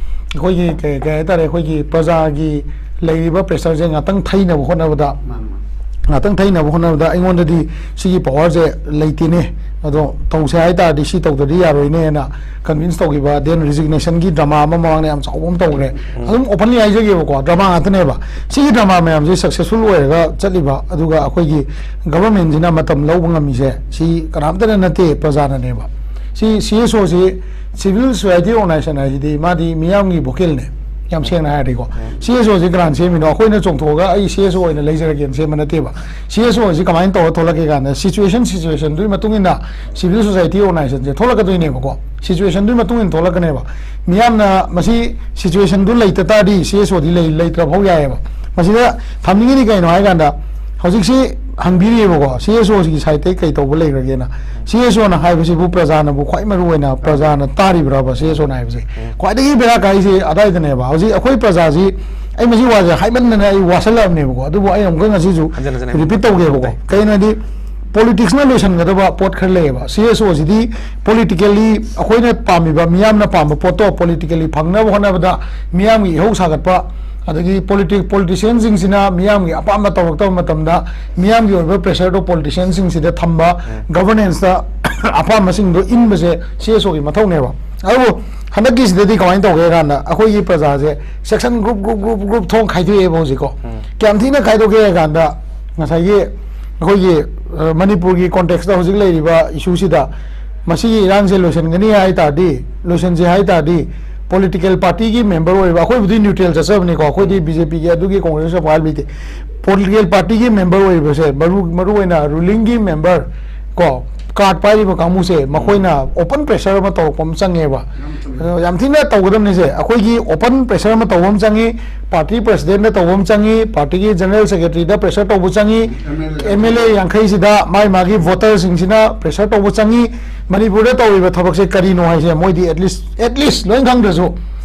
ꯑꯩꯈꯣꯏꯒꯤ ꯀꯩ ꯀꯩ ꯍꯥꯏꯇꯥꯔꯦ, ꯑꯩꯈꯣꯏꯒꯤ ꯄ꯭ꯔꯖꯥꯒꯤ ꯂꯩꯔꯤꯕ ꯄ꯭ꯔꯦꯁꯔꯁꯦ ꯉꯥꯛꯇꯪ ꯊꯩꯅꯕ ꯍꯣꯠꯅꯕꯗ, ꯃꯥꯅꯤ, ꯃꯥꯅꯤ꯫ ꯉꯥꯛꯇꯪ ꯊꯩꯅꯕ ꯍꯣꯠꯅꯕꯗ ꯑꯩꯉꯣꯟꯗꯗꯤ ꯁꯤꯒꯤ ꯄꯋꯥꯔꯁꯦ ꯂꯩꯇꯦꯅꯦ, ꯑꯗꯣ ꯇꯧꯁꯦ ꯍꯥꯏ ꯇꯥꯔꯗꯤ ꯁꯤ ꯇꯧꯗ꯭ꯔꯗꯤ ꯌꯥꯔꯣꯏꯅꯦꯅ ꯀꯟꯚꯤꯟꯁ ꯇꯧꯈꯤꯕ, ꯗꯦꯟ ꯔꯤꯖꯤꯒꯅꯦꯁꯟꯒꯤ ꯗ꯭ꯔꯃꯥ ꯑꯃ ꯃꯃꯥꯡꯗ ꯌꯥꯝ ꯆꯥꯎꯕ ꯑꯃ ꯇꯧꯈ꯭ꯔꯦ꯫ ꯑꯗꯨꯝ ꯑꯣꯄꯟꯂꯤ ꯍꯥꯏꯖꯒꯦꯕꯀꯣ, ꯗ꯭ꯔꯃꯥ ꯉꯥꯛꯇꯅꯦꯕ꯫ ꯁꯤꯒꯤ ꯗ꯭ꯔꯃꯥ ꯃꯌꯥꯝꯁꯦ ꯁꯛꯁꯦꯁꯐꯨꯜ ꯑꯣꯏꯔꯒ ꯆꯠꯂꯤꯕ, ꯑꯗꯨꯒ ꯑꯩꯈꯣꯏꯒꯤ ꯒꯚꯔꯟꯃꯦꯟꯁꯤꯅ ꯃꯇꯝ ꯂꯧꯕ ꯉꯝꯃꯤꯁꯦ ꯁꯤ ꯀꯅꯥꯝꯇꯅ ꯅꯠꯇꯦ, ꯄ꯭ꯔꯖꯥꯅꯅꯦꯕ꯫ C C S O, civil society organisation ꯍꯥꯏꯁꯤꯗꯤ ꯃꯥꯗꯤ ꯃꯤꯌꯥꯝꯒꯤ ꯚꯣꯀꯦꯜꯅꯦ, ꯌꯥꯝ ꯁꯦꯡꯅ ꯍꯥꯏꯔꯗꯤꯀꯣ꯫ ꯁꯤ ꯑꯦꯁ ꯑꯣꯁꯤ ꯀꯅꯥꯅ ꯁꯦꯝꯃꯤꯅꯣ? ꯑꯩꯈꯣꯏꯅ ꯆꯣꯡꯊꯣꯛꯑꯒ ꯑꯩ ꯁꯤ ꯑꯦꯁ ꯑꯣ ꯑꯣꯏꯅ ꯂꯩꯖꯔꯒꯦꯅ ꯁꯦꯝꯕ ꯅꯠꯇꯦꯕ꯫ ꯁꯤ ꯑꯦꯁ ꯑꯣ ꯑꯁꯤ ꯀꯃꯥꯏꯅ ꯇꯧꯔ ꯊꯣꯛꯂꯛꯀꯦ ꯀꯥꯟꯗ, ꯁꯤꯆꯨꯋꯦꯁꯟ, ꯁꯤꯆꯨꯋꯦꯁꯟꯗꯨꯒꯤ ꯃꯇꯨꯡ ꯏꯟꯅ ꯁꯤꯚꯤꯜ ꯁꯣꯁꯥꯏꯇꯤ ꯑꯣꯔꯒꯅꯥꯏꯖꯦꯁꯟꯁꯦ ꯊꯣꯛꯂꯛꯀꯗꯣꯏꯅꯦꯕꯀꯣ꯫ ꯁꯤꯆꯨꯋꯦꯁꯟꯗꯨꯒꯤ ꯃꯇꯨꯡ ꯏꯟꯅ ꯊꯣꯛꯂꯛꯀꯅꯦꯕ꯫ ꯃꯤꯌꯥꯝꯅ ꯃꯁꯤ ꯁꯤꯆꯨꯋꯦꯁꯟꯗꯨ ꯂꯩꯇ ꯇꯥꯔꯗꯤ ꯁꯤ ꯑꯦꯁ ꯑꯣꯗꯤ ꯂꯩ, ꯂꯩꯇ꯭ꯔ ꯐꯥꯎ ꯌꯥꯏꯑꯕ꯫ ꯃꯁꯤꯗ ꯊꯝꯅꯤꯡꯉꯤꯗꯤ ꯀꯩꯅꯣ ꯍꯥꯏ ꯀꯥꯟꯗ, ꯍꯧꯖꯤꯛꯁꯤ ꯍꯪꯕꯤꯔꯤꯑꯕꯀꯣ, ꯁꯤ ꯑꯦꯁ ꯑꯣꯁꯤꯒꯤ ꯁꯥꯏꯠꯇꯒꯤ ꯀꯩ ꯇꯧꯕ ꯂꯩꯈ꯭ꯔꯒꯦꯅ꯫ ꯁꯤ ꯑꯦꯁ ꯑꯣꯅ ꯍꯥꯏꯕꯁꯤꯕꯨ ꯄ꯭ꯔꯖꯥꯅꯕꯨ ꯈ꯭ꯋꯥꯏ ꯃꯔꯨ ꯑꯣꯏꯅ, ꯄ꯭ꯔꯖꯥꯅ ꯇꯥꯔꯤꯕ꯭ꯔꯕ ꯁꯤ ꯑꯦꯁ ꯑꯣꯅ ꯍꯥꯏꯕꯁꯦ? ꯈ꯭ꯋꯥꯏꯗꯒꯤ ꯕꯦꯔꯥ ꯀꯥꯏꯁꯦ ꯑꯗꯥꯏꯗꯅꯦꯕ꯫ ꯍꯧꯖꯤꯛ ꯑꯩꯈꯣꯏ ꯄ꯭ꯔꯖꯥꯁꯤ, ꯑꯩ ꯃꯁꯤ ꯋꯥꯁꯦ ꯍꯥꯏꯃꯟꯗꯅ ꯑꯩ ꯋꯥꯁꯜꯂꯛꯑꯕꯅꯦꯕꯀꯣ, ꯑꯗꯨꯕꯨ ꯑꯩ ꯑꯃꯨꯛꯀ ꯉꯁꯤꯁꯨ ꯍꯟꯖꯟ ꯍꯟꯖꯟ ꯔꯤꯄꯤꯠ ꯇꯧꯒꯦꯕꯀꯣ꯫ ꯀꯩꯅꯣ ꯍꯥꯏꯗꯤ, ꯄꯣꯂꯤꯇꯤꯛꯁꯅ ꯂꯣꯏꯁꯤꯟꯒꯗꯕ ꯄꯣꯠ ꯈꯔ ꯂꯩꯌꯦꯕ꯫ ꯁꯤ ꯑꯦꯁ ꯑꯣꯁꯤꯗꯤ ꯄꯣꯂꯤꯇꯤꯀꯦꯜꯂꯤ ꯑꯩꯈꯣꯏꯅ ꯄꯥꯝꯃꯤꯕ, ꯃꯤꯌꯥꯝꯅ ꯄꯥꯝꯕ ꯄꯣꯠꯇꯣ ꯄꯣꯂꯤꯇꯤꯀꯦꯜꯂꯤ ꯐꯪꯅꯕ ꯍꯣꯠꯅꯕꯗ ꯃꯤꯌꯥꯝꯒꯤ ꯏꯍꯧ ꯁꯥꯒꯠꯄ, ꯑꯗꯒꯤ ꯄꯣꯂꯤꯇꯤꯛ, ꯄꯣꯂꯤꯇꯤꯁꯤꯌꯟꯁꯤꯡꯁꯤꯅ ꯃꯤꯌꯥꯝꯒꯤ ꯑꯄꯥꯝꯕ ꯇꯧꯔꯛꯇꯕ ꯃꯇꯝꯗ ꯃꯤꯌꯥꯝꯒꯤ ꯑꯣꯏꯕ ꯄ꯭ꯔꯦꯁꯔꯗꯣ ꯄꯣꯂꯤꯇꯤꯁꯤꯌꯟꯁꯤꯡꯁꯤꯗ ꯊꯝꯕ, ꯒꯚꯔꯅꯦꯟꯁꯇ ꯑꯄꯥꯝꯕꯁꯤꯡꯗꯣ ꯏꯟꯕꯁꯦ ꯁꯤ ꯑꯦꯁ ꯑꯣꯒꯤ ꯃꯊꯧꯅꯦꯕ꯫ ꯑꯗꯨꯕꯨ ꯍꯟꯗꯛꯀꯤꯁꯤꯗꯗꯤ ꯀꯃꯥꯏꯅ ꯇꯧꯒꯦ ꯍꯥꯏ ꯀꯥꯟꯗ, ꯑꯩꯈꯣꯏꯒꯤ ꯄ꯭ꯔꯖꯥꯁꯦ section group, group, group, group ꯊꯣꯡ ꯈꯥꯏꯗꯣꯛꯑꯦꯕ ꯍꯧꯖꯤꯛꯀꯣ꯫ ꯀꯌꯥꯝ ꯊꯤꯅ ꯈꯥꯏꯗꯣꯛꯀꯦ ꯍꯥꯏ ꯀꯥꯟꯗ, ꯉꯁꯥꯏꯒꯤ ꯑꯩꯈꯣꯏꯒꯤ, ꯑ, ꯃꯅꯤꯄꯨꯔꯒꯤ ꯀꯣꯟꯇꯦꯛꯁꯇ ꯍꯧꯖꯤꯛ ꯂꯩꯔꯤꯕ ꯏꯁꯨꯁꯤꯗ, ꯃꯁꯤꯒꯤ ꯏꯔꯥꯡꯁꯦ ꯂꯣꯏꯁꯤꯟꯒꯅꯤ ꯍꯥꯏ ꯇꯥꯔꯗꯤ, ꯂꯣꯏꯁꯤꯟꯁꯦ ꯍꯥꯏ ꯇꯥꯔꯗꯤ, ꯄꯣꯂꯤꯇꯤꯀꯦꯜ ꯄꯥꯔꯇꯤꯒꯤ ꯃꯦꯝꯕꯔ ꯑꯣꯏꯕ, ꯑꯩꯈꯣꯏꯕꯨꯗꯤ ꯅ꯭ꯌꯨꯇ꯭ꯔꯦꯜ ꯆꯠꯆꯕꯅꯤꯀꯣ, ꯑꯩꯈꯣꯏꯗꯤ ꯕꯤ ꯖꯦ ꯄꯤꯒꯤ ꯑꯗꯨꯒꯤ ꯀꯣꯡꯒ꯭ꯔꯦꯁ ꯄꯥꯏꯕ ꯂꯩꯇꯦ꯫ ꯄꯣꯂꯤꯇꯤꯀꯦꯜ ꯄꯥꯔꯇꯤꯒꯤ ꯃꯦꯝꯕꯔ ꯑꯣꯏꯔꯤꯕꯁꯦ, ꯃꯔꯨ, ꯃꯔꯨꯑꯣꯏꯅ ꯔꯨꯂꯤꯡꯒꯤ ꯃꯦꯝꯕꯔ ꯀꯣ, ꯀꯥꯔꯠ ꯄꯥꯏꯔꯤꯕ ꯀꯥꯡꯕꯨꯁꯦ, ꯃꯈꯣꯏꯅ ꯑꯣꯄꯟ ꯄ꯭ꯔꯦꯁꯔ ꯑꯃ ꯇꯧꯔꯛꯄ ꯑꯃ ꯆꯪꯉꯦꯕ꯫ ꯑꯗꯣ ꯌꯥꯝ ꯊꯤꯅ ꯇꯧꯒꯗꯕꯅꯤꯁꯦ꯫ ꯑꯩꯈꯣꯏꯒꯤ ꯑꯣꯄꯟ ꯄ꯭ꯔꯦꯁꯔ ꯑꯃ ꯇꯧꯕ ꯑꯃ ꯆꯪꯉꯤ, ꯄꯥꯔꯇꯤ ꯄ꯭ꯔꯦꯁꯤꯗꯦꯟꯠꯅ ꯇꯧꯕ ꯑꯃ ꯆꯪꯉꯤ, ꯄꯥꯔꯇꯤꯒꯤ ꯖꯦꯅꯔꯦꯜ ꯁꯦꯀ꯭ꯔꯦꯇꯔꯤꯗ ꯄ꯭ꯔꯦꯁꯔ ꯇꯧꯕ ꯆꯪꯉꯤ, ꯑꯦꯝ ꯑꯦꯜ ꯑꯦ ꯌꯥꯡꯈꯩꯁꯤꯗ ꯃꯥꯒꯤ, ꯃꯥꯒꯤ ꯚꯣꯇꯔꯁꯤꯡꯁꯤꯅ ꯄ꯭ꯔꯦꯁꯔ ꯇꯧꯕ ꯆꯪꯉꯤ꯫ ꯃꯅꯤꯄꯨꯔꯗ ꯇꯧꯔꯤꯕ ꯊꯕꯛꯁꯦ ꯀꯔꯤꯅꯣ ꯍꯥꯏꯁꯦ ꯃꯣꯏꯗꯤ at least, at least ꯂꯣꯏ ꯈꯪꯗ꯭ꯔꯁꯨ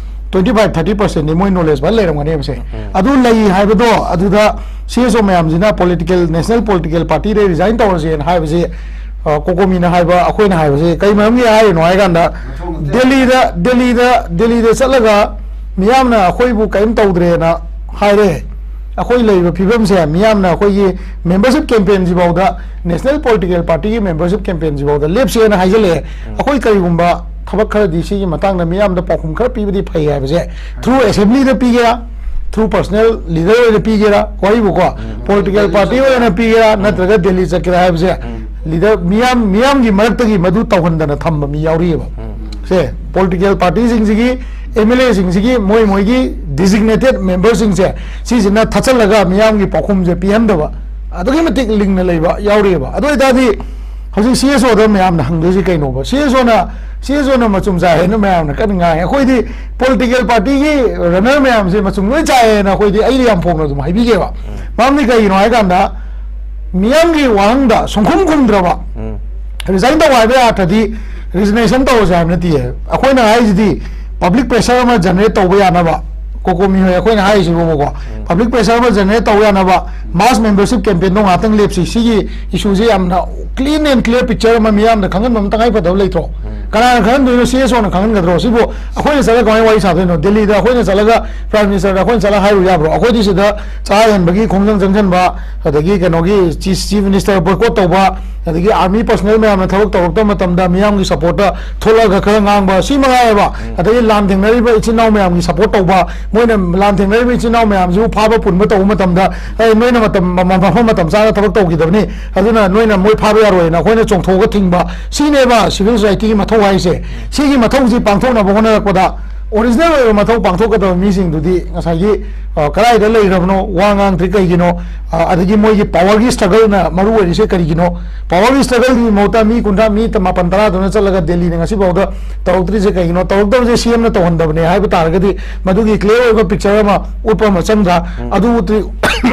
twenty five, thirty percent ꯗꯤ ꯃꯣꯏ ꯅꯣꯂꯦꯖ ꯐꯖꯅ ꯂꯩꯔꯝꯒꯅꯦꯕꯁꯦ꯫ ꯑꯗꯨ ꯂꯩ ꯍꯥꯏꯕꯗꯣ, ꯑꯗꯨꯗ ꯁꯤ ꯑꯦꯁ ꯑꯣ ꯃꯌꯥꯝꯁꯤꯅ ꯄꯣꯂꯤꯇꯤꯀꯦꯜ, ꯅꯦꯁꯅꯦꯜ ꯄꯣꯂꯤꯇꯤꯀꯦꯜ ꯄꯥꯔꯇꯤꯗ ꯔꯤꯖꯥꯏꯟ ꯇꯧꯔꯁꯦꯅ ꯍꯥꯏꯕꯁꯤ, ꯑ, ꯀꯣꯀꯣꯃꯤꯅ ꯍꯥꯏꯕ, ꯑꯩꯈꯣꯏꯅ ꯍꯥꯏꯕꯁꯤ ꯀꯩ ꯃꯔꯝꯒꯤ ꯍꯥꯏꯔꯤꯅꯣ ꯍꯥꯏ ꯀꯥꯟꯗ, ꯗꯦꯜꯂꯤꯗ, ꯗꯦꯜꯂꯤꯗ, ꯗꯦꯜꯂꯤꯗ ꯆꯠꯂꯒ ꯃꯤꯌꯥꯝꯅ ꯑꯩꯈꯣꯏꯕꯨ ꯀꯔꯤꯝ ꯇꯧꯗ꯭ꯔꯦꯅ ꯍꯥꯏꯔꯦ꯫ ꯑꯩꯈꯣꯏ ꯂꯩꯔꯤꯕ ꯐꯤꯕꯝꯁꯦ ꯃꯤꯌꯥꯝꯅ ꯑꯩꯈꯣꯏꯒꯤ ꯃꯦꯝꯕꯔꯁꯤꯞ ꯀꯦꯝꯄꯦꯟꯁꯤꯐꯥꯎꯗ, ꯅꯦꯁꯅꯦꯜ ꯄꯣꯂꯤꯇꯤꯀꯦꯜ ꯄꯥꯔꯇꯤꯒꯤ ꯃꯦꯝꯕꯔꯁꯤꯞ ꯀꯦꯝꯄꯦꯟꯁꯤꯐꯥꯎꯗ ꯂꯦꯞꯁꯦꯅ ꯍꯥꯏꯖꯜꯂꯛꯑꯦ꯫ ꯑꯩꯈꯣꯏ ꯀꯔꯤꯒꯨꯝꯕ ꯊꯕꯛ ꯈꯔꯗꯤ ꯁꯤꯒꯤ ꯃꯇꯥꯡꯗ ꯃꯤꯌꯥꯝꯗ ꯄꯥꯎꯈꯨꯝ ꯈꯔ ꯄꯤꯕꯗꯤ ꯐꯩ ꯍꯥꯏꯕꯁꯦ, ꯊ꯭ꯔꯨ ꯑꯦꯁꯦꯝꯕ꯭ꯂꯤꯗ ꯄꯤꯒꯦꯔꯥ, ꯊ꯭ꯔꯨ ꯄꯔꯁꯅꯦꯜ ꯂꯤꯗꯔ ꯑꯣꯏꯅ ꯄꯤꯒꯦꯔꯥ, ꯋꯥꯔꯤꯕꯨꯀꯣ, ꯄꯣꯂꯤꯇꯤꯀꯦꯜ ꯄꯥꯔꯇꯤ ꯑꯣꯏꯅ ꯄꯤꯒꯦꯔꯥ, ꯅꯠꯇ꯭ꯔꯒ ꯗꯦꯜꯂꯤ ꯆꯠꯀꯦꯔꯥ ꯍꯥꯏꯕꯁꯦ, ꯂꯤꯗꯔ ꯃꯤꯌꯥꯝ, ꯃꯤꯌꯥꯝꯒꯤ ꯃꯔꯛꯇꯒꯤ ꯃꯗꯨ ꯇꯧꯍꯟꯗꯅ ꯊꯝꯕ ꯃꯤ ꯌꯥꯎꯔꯤꯑꯕ꯫ ꯁꯦ, ꯄꯣꯂꯤꯇꯤꯀꯦꯜ ꯄꯥꯔꯇꯤꯁꯤꯡꯁꯤꯒꯤ, ꯑꯦꯝ ꯑꯦꯜ ꯑꯦꯁꯤꯡꯁꯤꯒꯤ ꯃꯣꯏ ꯃꯣꯏꯒꯤ ꯗꯤꯖꯤꯒꯅꯦꯇꯦꯠ ꯃꯦꯝꯕꯔꯁꯤꯡꯁꯦ, ꯁꯤꯁꯤꯅ ꯊꯠꯆꯜꯂꯒ ꯃꯤꯌꯥꯝꯒꯤ ꯄꯥꯎꯈꯨꯝꯁꯦ ꯄꯤꯍꯟꯗꯕ ꯑꯗꯨꯛꯀꯤ ꯃꯇꯤꯛ ꯂꯤꯡꯅ ꯂꯩꯕ ꯌꯥꯎꯔꯤꯑꯕ꯫ ꯑꯗꯨ ꯑꯣꯏꯇꯥꯔꯗꯤ ꯍꯧꯖꯤꯛ ꯁꯤ ꯑꯦꯁ ꯑꯣꯗ ꯃꯌꯥꯝꯅ ꯍꯪꯗꯣꯏꯁꯤ ꯀꯩꯅꯣꯕ? ꯁꯤ ꯑꯦꯁ ꯑꯣꯅ, ꯁꯤ ꯑꯦꯁ ꯑꯣꯅ ꯃꯆꯨꯝ ꯆꯥꯏ ꯍꯥꯏꯅ ꯃꯌꯥꯝꯅ ꯀꯟꯅ ꯉꯥꯡꯉꯦ꯫ ꯑꯩꯈꯣꯏꯗꯤ ꯄꯣꯂꯤꯇꯤꯀꯦꯜ ꯄꯥꯔꯇꯤꯒꯤ ꯔꯟꯅꯔ ꯃꯌꯥꯝꯁꯦ ꯃꯆꯨꯝ ꯂꯣꯏ ꯆꯥꯏꯌꯦꯅ ꯑꯩꯈꯣꯏꯗꯤ, ꯑꯩꯗꯤ ꯌꯥꯝ ꯐꯣꯡꯅ ꯑꯗꯨꯝ ꯍꯥꯏꯕꯤꯒꯦꯕ꯫ ꯃꯔꯝꯗꯤ ꯀꯩꯒꯤꯅꯣ ꯍꯥꯏ ꯀꯥꯟꯗ, ꯃꯤꯌꯥꯝꯒꯤ ꯋꯥꯍꯪꯗ ꯁꯨꯡꯈꯨꯝ ꯈꯨꯝꯗ꯭ꯔꯕ, ꯔꯤꯖꯥꯏꯟ ꯇꯧ ꯍꯥꯏꯕ ꯌꯥꯗ꯭ꯔꯗꯤ ꯔꯤꯖꯤꯒꯅꯦꯁꯟ ꯇꯧꯔꯁꯦ ꯍꯥꯏꯕ ꯅꯠꯇꯦ꯫ ꯑꯩꯈꯣꯏꯅ ꯍꯥꯏꯁꯤꯗꯤ ꯄꯕ꯭ꯂꯤꯛ ꯄ꯭ꯔꯦꯁꯔ ꯑꯃ ꯖꯦꯅꯔꯦꯠ ꯇꯧꯕ ꯌꯥꯅꯕ, ꯀꯣꯀꯣꯃꯤ ꯍꯣꯏ ꯑꯩꯈꯣꯏꯅ ꯍꯥꯏꯔꯤꯁꯤꯕꯨꯕꯀꯣ, ꯄꯕ꯭ꯂꯤꯛ ꯄ꯭ꯔꯦꯁꯔ ꯑꯃ ꯖꯦꯅꯔꯦꯠ ꯇꯧꯕ ꯌꯥꯅꯕ ꯃꯥꯁ ꯃꯦꯝꯕꯔꯁꯤꯞ ꯀꯦꯝꯄꯦꯟꯗꯣ ꯉꯥꯛꯇꯪ ꯂꯦꯞꯁꯤ꯫ ꯁꯤꯒꯤ ꯏꯁꯨꯁꯦ ꯌꯥꯝꯅ ꯀ꯭ꯂꯤꯟ ꯑꯦꯟ ꯀ꯭ꯂꯤꯌꯥꯔ ꯄꯤꯛꯆꯔ ꯑꯃ ꯃꯤꯌꯥꯝꯗ ꯈꯪꯍꯟꯕ ꯑꯃ ꯇꯉꯥꯏ ꯐꯗꯕ ꯂꯩꯇ꯭ꯔꯣ? ꯀꯅꯥꯅ ꯈꯪꯍꯟꯗꯣꯏꯅꯣ? ꯁꯤ ꯑꯦꯁ ꯑꯣꯅ ꯈꯪꯍꯟꯒꯗ꯭ꯔꯣ? ꯁꯤꯕꯨ ꯑꯩꯈꯣꯏꯅ ꯆꯠꯂꯒ ꯀꯃꯥꯏꯅ ꯋꯥꯔꯤ ꯁꯥꯗꯣꯏꯅꯣ? ꯗꯦꯜꯂꯤꯗ ꯑꯩꯈꯣꯏꯅ ꯆꯠꯂꯒ ꯄ꯭ꯔꯥꯏꯝ ꯃꯤꯅꯤꯁꯇꯔꯗ ꯑꯩꯈꯣꯏꯅ ꯆꯠꯂꯒ ꯍꯥꯏꯔꯨ ꯌꯥꯕ꯭ꯔꯣ? ꯑꯩꯈꯣꯏꯗꯤ ꯁꯤꯗ ꯆꯔꯥ ꯍꯦꯟꯕꯒꯤ ꯈꯣꯡꯖꯪ ꯆꯪꯁꯤꯟꯕ, ꯑꯗꯒꯤ ꯀꯩꯅꯣꯒꯤ ꯆꯤꯐ, ꯆꯤꯐ ꯃꯤꯅꯤꯁꯇꯔ ꯕꯣꯏꯀꯣꯠ ꯇꯧꯕ, ꯑꯗꯒꯤ ꯑꯥꯔꯃꯤ ꯄꯔꯁꯅꯦꯜ ꯃꯌꯥꯝꯅ ꯊꯕꯛ ꯇꯧꯔꯛꯇꯕ ꯃꯇꯝꯗ ꯃꯤꯌꯥꯝꯒꯤ ꯁꯄꯣꯔꯠꯇ ꯊꯣꯛꯂꯛꯑꯒ ꯈꯔ ꯉꯥꯡꯕ, ꯁꯤ ꯃꯉꯥꯏꯑꯕ꯫ ꯑꯗꯒꯤ ꯂꯥꯟ ꯊꯦꯡꯅꯔꯤꯕ ꯏꯆꯤꯟ ꯏꯅꯥꯎ ꯃꯌꯥꯝꯒꯤ ꯁꯄꯣꯔꯠ ꯇꯧꯕ, ꯃꯣꯏꯅ ꯂꯥꯟ ꯊꯦꯡꯅꯔꯤꯕ ꯏꯆꯤꯟ ꯏꯅꯥꯎ ꯃꯌꯥꯝꯁꯤꯕꯨ ꯐꯥꯕ ꯄꯨꯟꯕ ꯇꯧꯕ ꯃꯇꯝꯗ, "ꯑꯦ, ꯅꯣꯏꯅ ꯃꯇꯝ, ꯃ-, ꯃꯐꯝ ꯃꯇꯝ ꯆꯥꯅ ꯊꯕꯛ ꯇꯧꯈꯤꯗꯕꯅꯤ, ꯑꯗꯨꯅ ꯅꯣꯏꯅ ꯃꯣꯏ ꯐꯥꯕ ꯌꯥꯔꯣꯏꯅ" ꯑꯩꯈꯣꯏꯅ ꯆꯣꯡꯊꯣꯛꯑꯒ ꯊꯤꯡꯕ, ꯁꯤꯅꯦꯕ ꯁꯤꯚꯤꯜ ꯁꯣꯁꯥꯏꯇꯤꯒꯤ ꯃꯊꯧ ꯍꯥꯏꯁꯦ꯫ ꯁꯤꯒꯤ ꯃꯊꯧꯁꯤ ꯄꯥꯡꯊꯣꯛꯅꯕ ꯍꯣꯠꯅꯔꯛꯄꯗ ꯑꯣꯔꯤꯖꯤꯅꯦꯜ ꯑꯣꯏꯕ ꯃꯊꯧ ꯄꯥꯡꯊꯣꯛꯀꯗꯕ ꯃꯤꯁꯤꯡꯗꯨꯗꯤ ꯉꯁꯥꯏꯒꯤ, ꯑ, ꯀꯗꯥꯏꯗ ꯂꯩꯈ꯭ꯔꯕꯅꯣ, ꯋꯥ ꯉꯥꯡꯗ꯭ꯔꯤ ꯀꯩꯒꯤꯅꯣ? ꯑ, ꯑꯗꯒꯤ ꯃꯣꯏꯒꯤ ꯄꯥꯋꯔꯒꯤ ꯁ꯭ꯇ꯭ꯔꯒꯜꯅ ꯃꯔꯨ ꯑꯣꯏꯔꯤꯁꯦ ꯀꯔꯤꯒꯤꯅꯣ? ꯄꯥꯋꯔꯒꯤ ꯁ꯭ꯇ꯭ꯔꯒꯜꯒꯤ ꯃꯍꯨꯠꯇ ꯃꯤ ꯀꯨꯟꯊ꯭ꯔꯥ, ꯃꯤ ꯃꯥꯄꯟ ꯇꯔꯥꯗꯨꯅ ꯆꯠꯂꯒ ꯗꯦꯜꯂꯤꯗ ꯉꯁꯤꯐꯥꯎꯗ ꯇꯧꯔꯛꯇ꯭ꯔꯤꯁꯦ ꯀꯩꯒꯤꯅꯣ? ꯇꯧꯔꯛꯇꯕꯁꯦ ꯁꯤ ꯑꯦꯝꯅ ꯇꯧꯍꯟꯗꯕꯅꯦ ꯍꯥꯏꯕ ꯇꯥꯔꯒꯗꯤ ꯃꯗꯨꯒꯤ ꯀ꯭ꯂꯤꯌꯥꯔ ꯑꯣꯏꯕ ꯄꯤꯛꯆꯔ ꯑꯃ ꯎꯠꯄ ꯑꯃ ꯆꯪꯗ꯭ꯔꯥ? ꯑꯗꯨ ꯎꯠꯇ꯭ꯔꯤ-,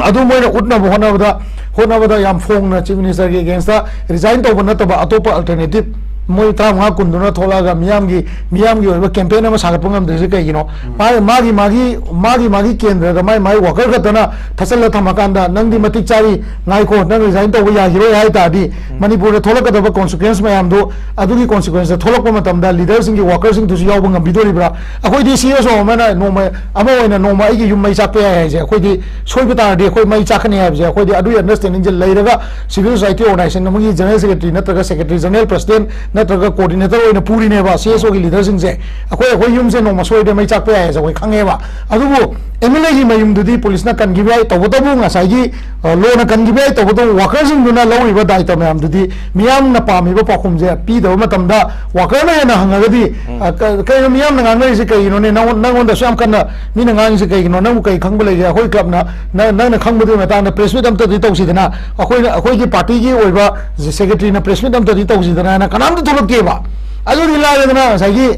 ꯑꯗꯨ ꯃꯣꯏꯅ ꯎꯠꯅꯕ ꯍꯣꯠꯅꯕꯗ, ꯍꯣꯠꯅꯕꯗ ꯌꯥꯝ ꯐꯣꯡꯅ ꯆꯤꯐ ꯃꯤꯅꯤꯁꯇꯔꯒꯤ ꯑꯦꯒꯦꯟꯁꯇ ꯔꯤꯖꯥꯏꯟ ꯇꯧꯕ ꯅꯠꯇꯕ ꯑꯇꯣꯞꯄ ꯑꯜꯇꯔꯅꯦꯇꯤꯞ ꯃꯣꯏ ꯇꯔꯥꯃꯉꯥ ꯀꯨꯟꯗꯨꯅ ꯊꯣꯛꯂꯛꯑꯒ ꯃꯤꯌꯥꯝꯒꯤ ꯃꯤꯌꯥꯝꯒꯤ ꯑꯣꯏꯕ ꯀꯦꯝꯄꯦꯟ ꯑꯃ ꯁꯥꯒꯠꯄ ꯉꯝꯗ꯭ꯔꯤꯁꯦ ꯀꯩꯒꯤꯅꯣ? ꯃꯥꯒꯤ ꯃꯥꯒꯤ ꯃꯥꯒꯤ ꯃꯥꯒꯤ ꯃꯥꯒꯤ ꯀꯦꯟꯗ꯭ꯔꯗ ꯃꯥꯏ ꯃꯥꯏ ꯋꯥꯀꯔ ꯈꯛꯇꯅ ꯊꯠꯆꯜꯂ ꯊꯝꯃꯀꯥꯟꯗ ꯅꯪꯗꯤ ꯃꯇꯤꯛ ꯆꯥꯔꯤ, ꯉꯥꯏꯈꯣ, ꯅꯪ ꯔꯤꯖꯥꯏꯟ ꯇꯧꯕ ꯌꯥꯈꯤꯔꯣꯏ ꯍꯥꯏ ꯇꯥꯔꯗꯤ ꯃꯅꯤꯄꯨꯔꯗ ꯊꯣꯛꯂꯛꯀꯗꯕ ꯀꯣꯟꯁꯤꯀ꯭ꯋꯦꯟꯁ ꯃꯌꯥꯝꯗꯣ, ꯑꯗꯨꯒꯤ ꯀꯣꯟꯁꯤꯀ꯭ꯋꯦꯟꯁꯇ ꯊꯣꯛꯂꯛꯄ ꯃꯇꯝꯗ ꯂꯤꯗꯔꯁꯤꯡꯒꯤ ꯋꯥꯀꯔꯁꯤꯡꯗꯨꯁꯨ ꯌꯥꯎꯕ ꯉꯝꯕꯤꯗꯣꯔꯤꯕ꯭ꯔꯥ? ꯑꯩꯈꯣꯏꯗꯤ ꯁꯤ ꯑꯦꯁ ꯑꯣ ꯑꯃꯅ ꯅꯣꯡꯃ ꯑꯃ ꯑꯣꯏꯅ ꯅꯣꯡꯃ ꯑꯩꯒꯤ ꯌꯨꯝ ꯃꯩ ꯆꯥꯛꯄ ꯌꯥꯏ ꯍꯥꯏꯁꯦ ꯑꯩꯈꯣꯏꯗꯤ ꯁꯣꯏꯕ ꯇꯥꯔꯗꯤ ꯑꯩꯈꯣꯏ ꯃꯩ ꯆꯥꯛꯀꯅꯤ ꯍꯥꯏꯕꯁꯦ ꯑꯩꯈꯣꯏꯗꯤ ꯑꯗꯨꯒꯤ ꯑꯟꯗꯔꯁꯇꯦꯟꯗꯤꯡꯁꯦ ꯂꯩꯔꯒ civil society organization ꯑꯃꯒꯤ general secretary ꯅꯠꯇ꯭ꯔꯒ secretary, general president ꯅꯠꯇ꯭ꯔꯒ coordinator ꯑꯣꯏꯅ ꯄꯨꯔꯤꯅꯦꯕ ꯁꯤ ꯑꯦꯁ ꯑꯣꯒꯤ ꯂꯤꯗꯔꯁꯤꯡꯁꯦ꯫ ꯑꯩꯈꯣꯏ ꯑꯩꯈꯣꯏ ꯌꯨꯝꯁꯦ ꯅꯣꯡꯃ ꯁꯣꯏꯗ ꯃꯩ ꯆꯥꯛꯄ ꯌꯥꯏ ꯍꯥꯏꯁꯦ ꯑꯩꯈꯣꯏ ꯈꯪꯉꯦꯕ꯫ ꯑꯗꯨꯕꯨ ꯑꯦꯝ ꯑꯦꯜ ꯑꯦꯒꯤ ꯃꯌꯨꯝꯗꯨꯗꯤ ꯄꯨꯂꯤꯁꯅ ꯀꯟꯈꯤꯕ ꯌꯥꯏ, ꯇꯧꯕꯇꯕꯨ ꯉꯁꯥꯏꯒꯤ ꯂꯣꯅ ꯀꯟꯈꯤꯕ ꯌꯥꯏ, ꯇꯧꯕꯇꯕꯨ ꯋꯥꯀꯔꯁꯤꯡꯗꯨꯅ ꯂꯧꯔꯤꯕ ꯗꯥꯏꯇ ꯃꯌꯥꯝꯗꯨꯗꯤ ꯃꯤꯌꯥꯝꯅ ꯄꯥꯝꯃꯤꯕ ꯄꯥꯎꯈꯨꯝꯁꯦ ꯄꯤꯗꯕ ꯃꯇꯝꯗ ꯋꯥꯀꯔꯅ ꯍꯦꯟꯅ ꯍꯪꯉꯒꯗꯤ, "ꯑ, ꯀ- ꯀꯩꯅꯣ ꯃꯤꯌꯥꯝꯅ ꯉꯥꯡꯅꯔꯤꯁꯦ ꯀꯩꯒꯤꯅꯣꯅꯦ? ꯅꯉꯣꯟ- ꯅꯉꯣꯟꯗ ꯑꯁꯨꯛ ꯌꯥꯝ ꯀꯟꯅ ꯃꯤꯅ ꯉꯥꯡꯉꯤꯁꯦ ꯀꯩꯒꯤꯅꯣ? ꯅꯪꯕꯨ ꯀꯩ ꯈꯪꯕ ꯂꯩꯒꯦ? ꯑꯩꯈꯣꯏ ꯀ꯭ꯂꯕꯅ ꯅ- ꯅꯪꯅ ꯈꯪꯕꯗꯨꯒꯤ ꯃꯇꯥꯡꯗ ꯄ꯭ꯔꯦꯁ ꯃꯤꯠ ꯑꯝꯇꯗꯤ ꯇꯧꯁꯤꯗꯅ, ꯑꯩꯈꯣꯏꯅ ꯑꯩꯈꯣꯏꯒꯤ ꯄꯥꯔꯇꯤꯒꯤ ꯑꯣꯏꯕ ꯁꯦꯀ꯭ꯔꯦꯇꯔꯤꯅ ꯄ꯭ꯔꯦꯁ ꯃꯤꯠ ꯑꯝꯇꯗꯤ ꯇꯧꯁꯤꯗꯅ" ꯍꯥꯏꯅ ꯀꯅꯥꯝꯇ ꯊꯣꯛꯂꯛꯇꯦꯕ꯫ ꯑꯗꯨꯗꯤ ꯂꯥꯏꯔꯗꯅ ꯉꯁꯥꯏꯒꯤ,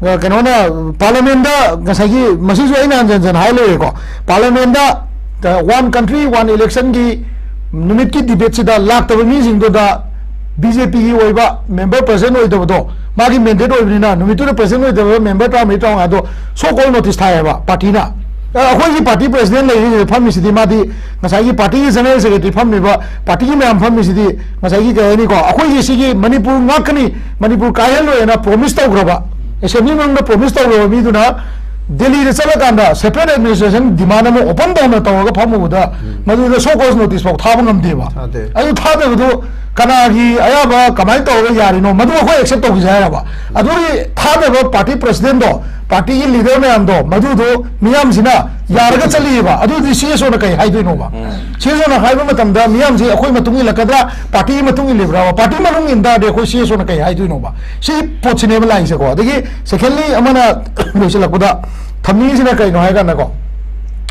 ꯑ, ꯀꯩꯅꯣꯅ ꯄꯥꯔꯂꯃꯦꯟꯗ ꯉꯁꯥꯏꯒꯤ ꯃꯁꯤꯁꯨ ꯑꯩꯅ ꯍꯟꯖꯟ ꯍꯟꯖꯟ ꯍꯥꯏ ꯂꯩꯔꯦꯀꯣ, ꯄꯥꯔꯂꯃꯦꯟꯗ, ꯑ, one country one election ꯒꯤ ꯅꯨꯃꯤꯠꯀꯤ ꯗꯤꯕꯦꯠꯁꯤꯗ ꯂꯥꯛꯇꯕ ꯃꯤꯁꯤꯡꯗꯨꯗ ꯕꯤ ꯖꯦ ꯄꯤꯒꯤ ꯑꯣꯏꯕ ꯃꯦꯝꯕꯔ ꯄ꯭ꯔꯖꯦꯟ ꯑꯣꯏꯗꯕꯗꯣ, ꯃꯥꯒꯤ ꯃꯦꯟꯗꯦꯠ ꯑꯣꯏꯕꯅꯤꯅ ꯅꯨꯃꯤꯠꯇꯨꯗ ꯄ꯭ꯔꯖꯦꯟ ꯑꯣꯏꯗꯕ ꯃꯦꯝꯕꯔ ꯇꯔꯥꯃꯔꯤ ꯇꯔꯥꯃꯉꯥꯗꯣ ꯁꯣ ꯀꯣꯜ ꯅꯣꯇꯤꯁ ꯊꯥꯏꯌꯦꯕ ꯄꯥꯔꯇꯤꯅ꯫ ꯑ, ꯑꯩꯈꯣꯏꯒꯤ ꯄꯥꯔꯇꯤ ꯄ꯭ꯔꯖꯤꯗꯦꯟ ꯂꯩꯔꯤꯁꯤꯗ ꯐꯝꯃꯤꯁꯤꯗꯤ, ꯃꯥꯗꯤ ꯉꯁꯥꯏꯒꯤ ꯄꯥꯔꯇꯤꯒꯤ ꯖꯦꯅꯔꯦꯜ ꯁꯦꯀ꯭ꯔꯦꯇꯔꯤ ꯐꯝꯃꯤꯕ ꯄꯥꯔꯇꯤꯒꯤ ꯃꯌꯥꯝ ꯐꯝꯃꯤꯁꯤꯗꯤ ꯉꯁꯥꯏꯒꯤ ꯀꯩ ꯍꯥꯏꯅꯤꯀꯣ, ꯑꯩꯈꯣꯏꯒꯤ ꯁꯤꯒꯤ ꯃꯅꯤꯄꯨꯔ ꯉꯥꯛꯀꯅꯤ, ꯃꯅꯤꯄꯨꯔ ꯀꯥꯏꯍꯜꯂꯣꯏꯅ ꯄ꯭ꯔꯣꯃꯤꯁ ꯇꯧꯈ꯭ꯔꯕ, ꯑꯦꯁꯦꯝꯕ꯭ꯂꯤ ꯃꯅꯨꯡꯗ ꯄ꯭ꯔꯣꯃꯤꯁ ꯇꯧꯈ꯭ꯔꯕ ꯃꯤꯗꯨꯅ ꯗꯦꯜꯂꯤꯗ ꯆꯠꯂꯀꯥꯟꯗ ꯁꯦꯄꯔꯦꯠ ꯑꯦꯗꯃꯤꯅꯤꯁꯇ꯭ꯔꯦꯁꯟ ꯗꯤꯃꯥꯟ ꯑꯃ ꯑꯣꯄꯟ ꯇꯧꯅ ꯇꯧꯔꯒ ꯐꯝꯃꯨꯕꯗ ꯃꯗꯨꯗ ꯁꯣ ꯀꯣꯖ ꯅꯣꯇꯤꯁ ꯐꯥꯎ ꯊꯥꯕ ꯉꯝꯗꯦꯕ꯫ ꯊꯥꯗꯦ꯫ ꯑꯗꯨ ꯊꯥꯗꯕꯗꯨ ꯀꯅꯥꯒꯤ ꯑꯌꯥꯕ ꯀꯃꯥꯏꯅ ꯇꯧꯔꯒ ꯌꯥꯔꯤꯅꯣ? ꯃꯗꯨ ꯑꯩꯈꯣꯏ ꯑꯦꯛꯁꯦꯞ ꯇꯧꯈꯤꯁꯦ ꯍꯥꯏꯔꯕ? ꯑꯗꯨꯒꯤ ꯊꯥꯗꯕ ꯄꯥꯔꯇꯤ ꯄ꯭ꯔꯁꯤꯗꯦꯟꯗꯣ, ꯄꯥꯔꯇꯤꯒꯤ ꯂꯤꯗꯔ ꯃꯌꯥꯝꯗꯣ, ꯃꯗꯨꯗꯣ ꯃꯤꯌꯥꯝꯁꯤꯅ ꯌꯥꯔꯒ ꯆꯠꯂꯤꯑꯕ꯫ ꯑꯗꯨꯗꯤ ꯁꯤ ꯑꯦꯁ ꯑꯣꯅ ꯀꯩ ꯍꯥꯏꯗꯣꯏꯅꯣꯕ? ꯁꯤ ꯑꯦꯁ ꯑꯣꯅ ꯍꯥꯏꯕ ꯃꯇꯝꯗ ꯃꯤꯌꯥꯝꯁꯤ ꯑꯩꯈꯣꯏ ꯃꯇꯨꯡ ꯏꯜꯂꯛꯀꯗ꯭ꯔꯥ, ꯄꯥꯔꯇꯤꯒꯤ ꯃꯇꯨꯡ ꯏꯜꯂꯤꯕ꯭ꯔꯥꯕ? ꯄꯥꯔꯇꯤ ꯃꯅꯨꯡ ꯏꯟ ꯇꯥꯔꯗꯤ ꯑꯩꯈꯣꯏ ꯁꯤ ꯑꯦꯁ ꯑꯣꯅ ꯀꯩ ꯍꯥꯏꯗꯣꯏꯅꯣꯕ? ꯁꯤ ꯄꯣꯠꯁꯤꯅꯦꯕ ꯂꯥꯛꯏꯁꯦꯀꯣ꯫ ꯑꯗꯒꯤ ꯁꯦꯀꯦꯟꯂꯤ ꯑꯃꯅ ꯂꯣꯏꯁꯤꯜꯂꯛꯄꯗ ꯊꯝꯅꯤꯡꯉꯤꯁꯤꯅ ꯀꯩꯅꯣ ꯍꯥꯏ ꯀꯥꯟꯗꯀꯣ,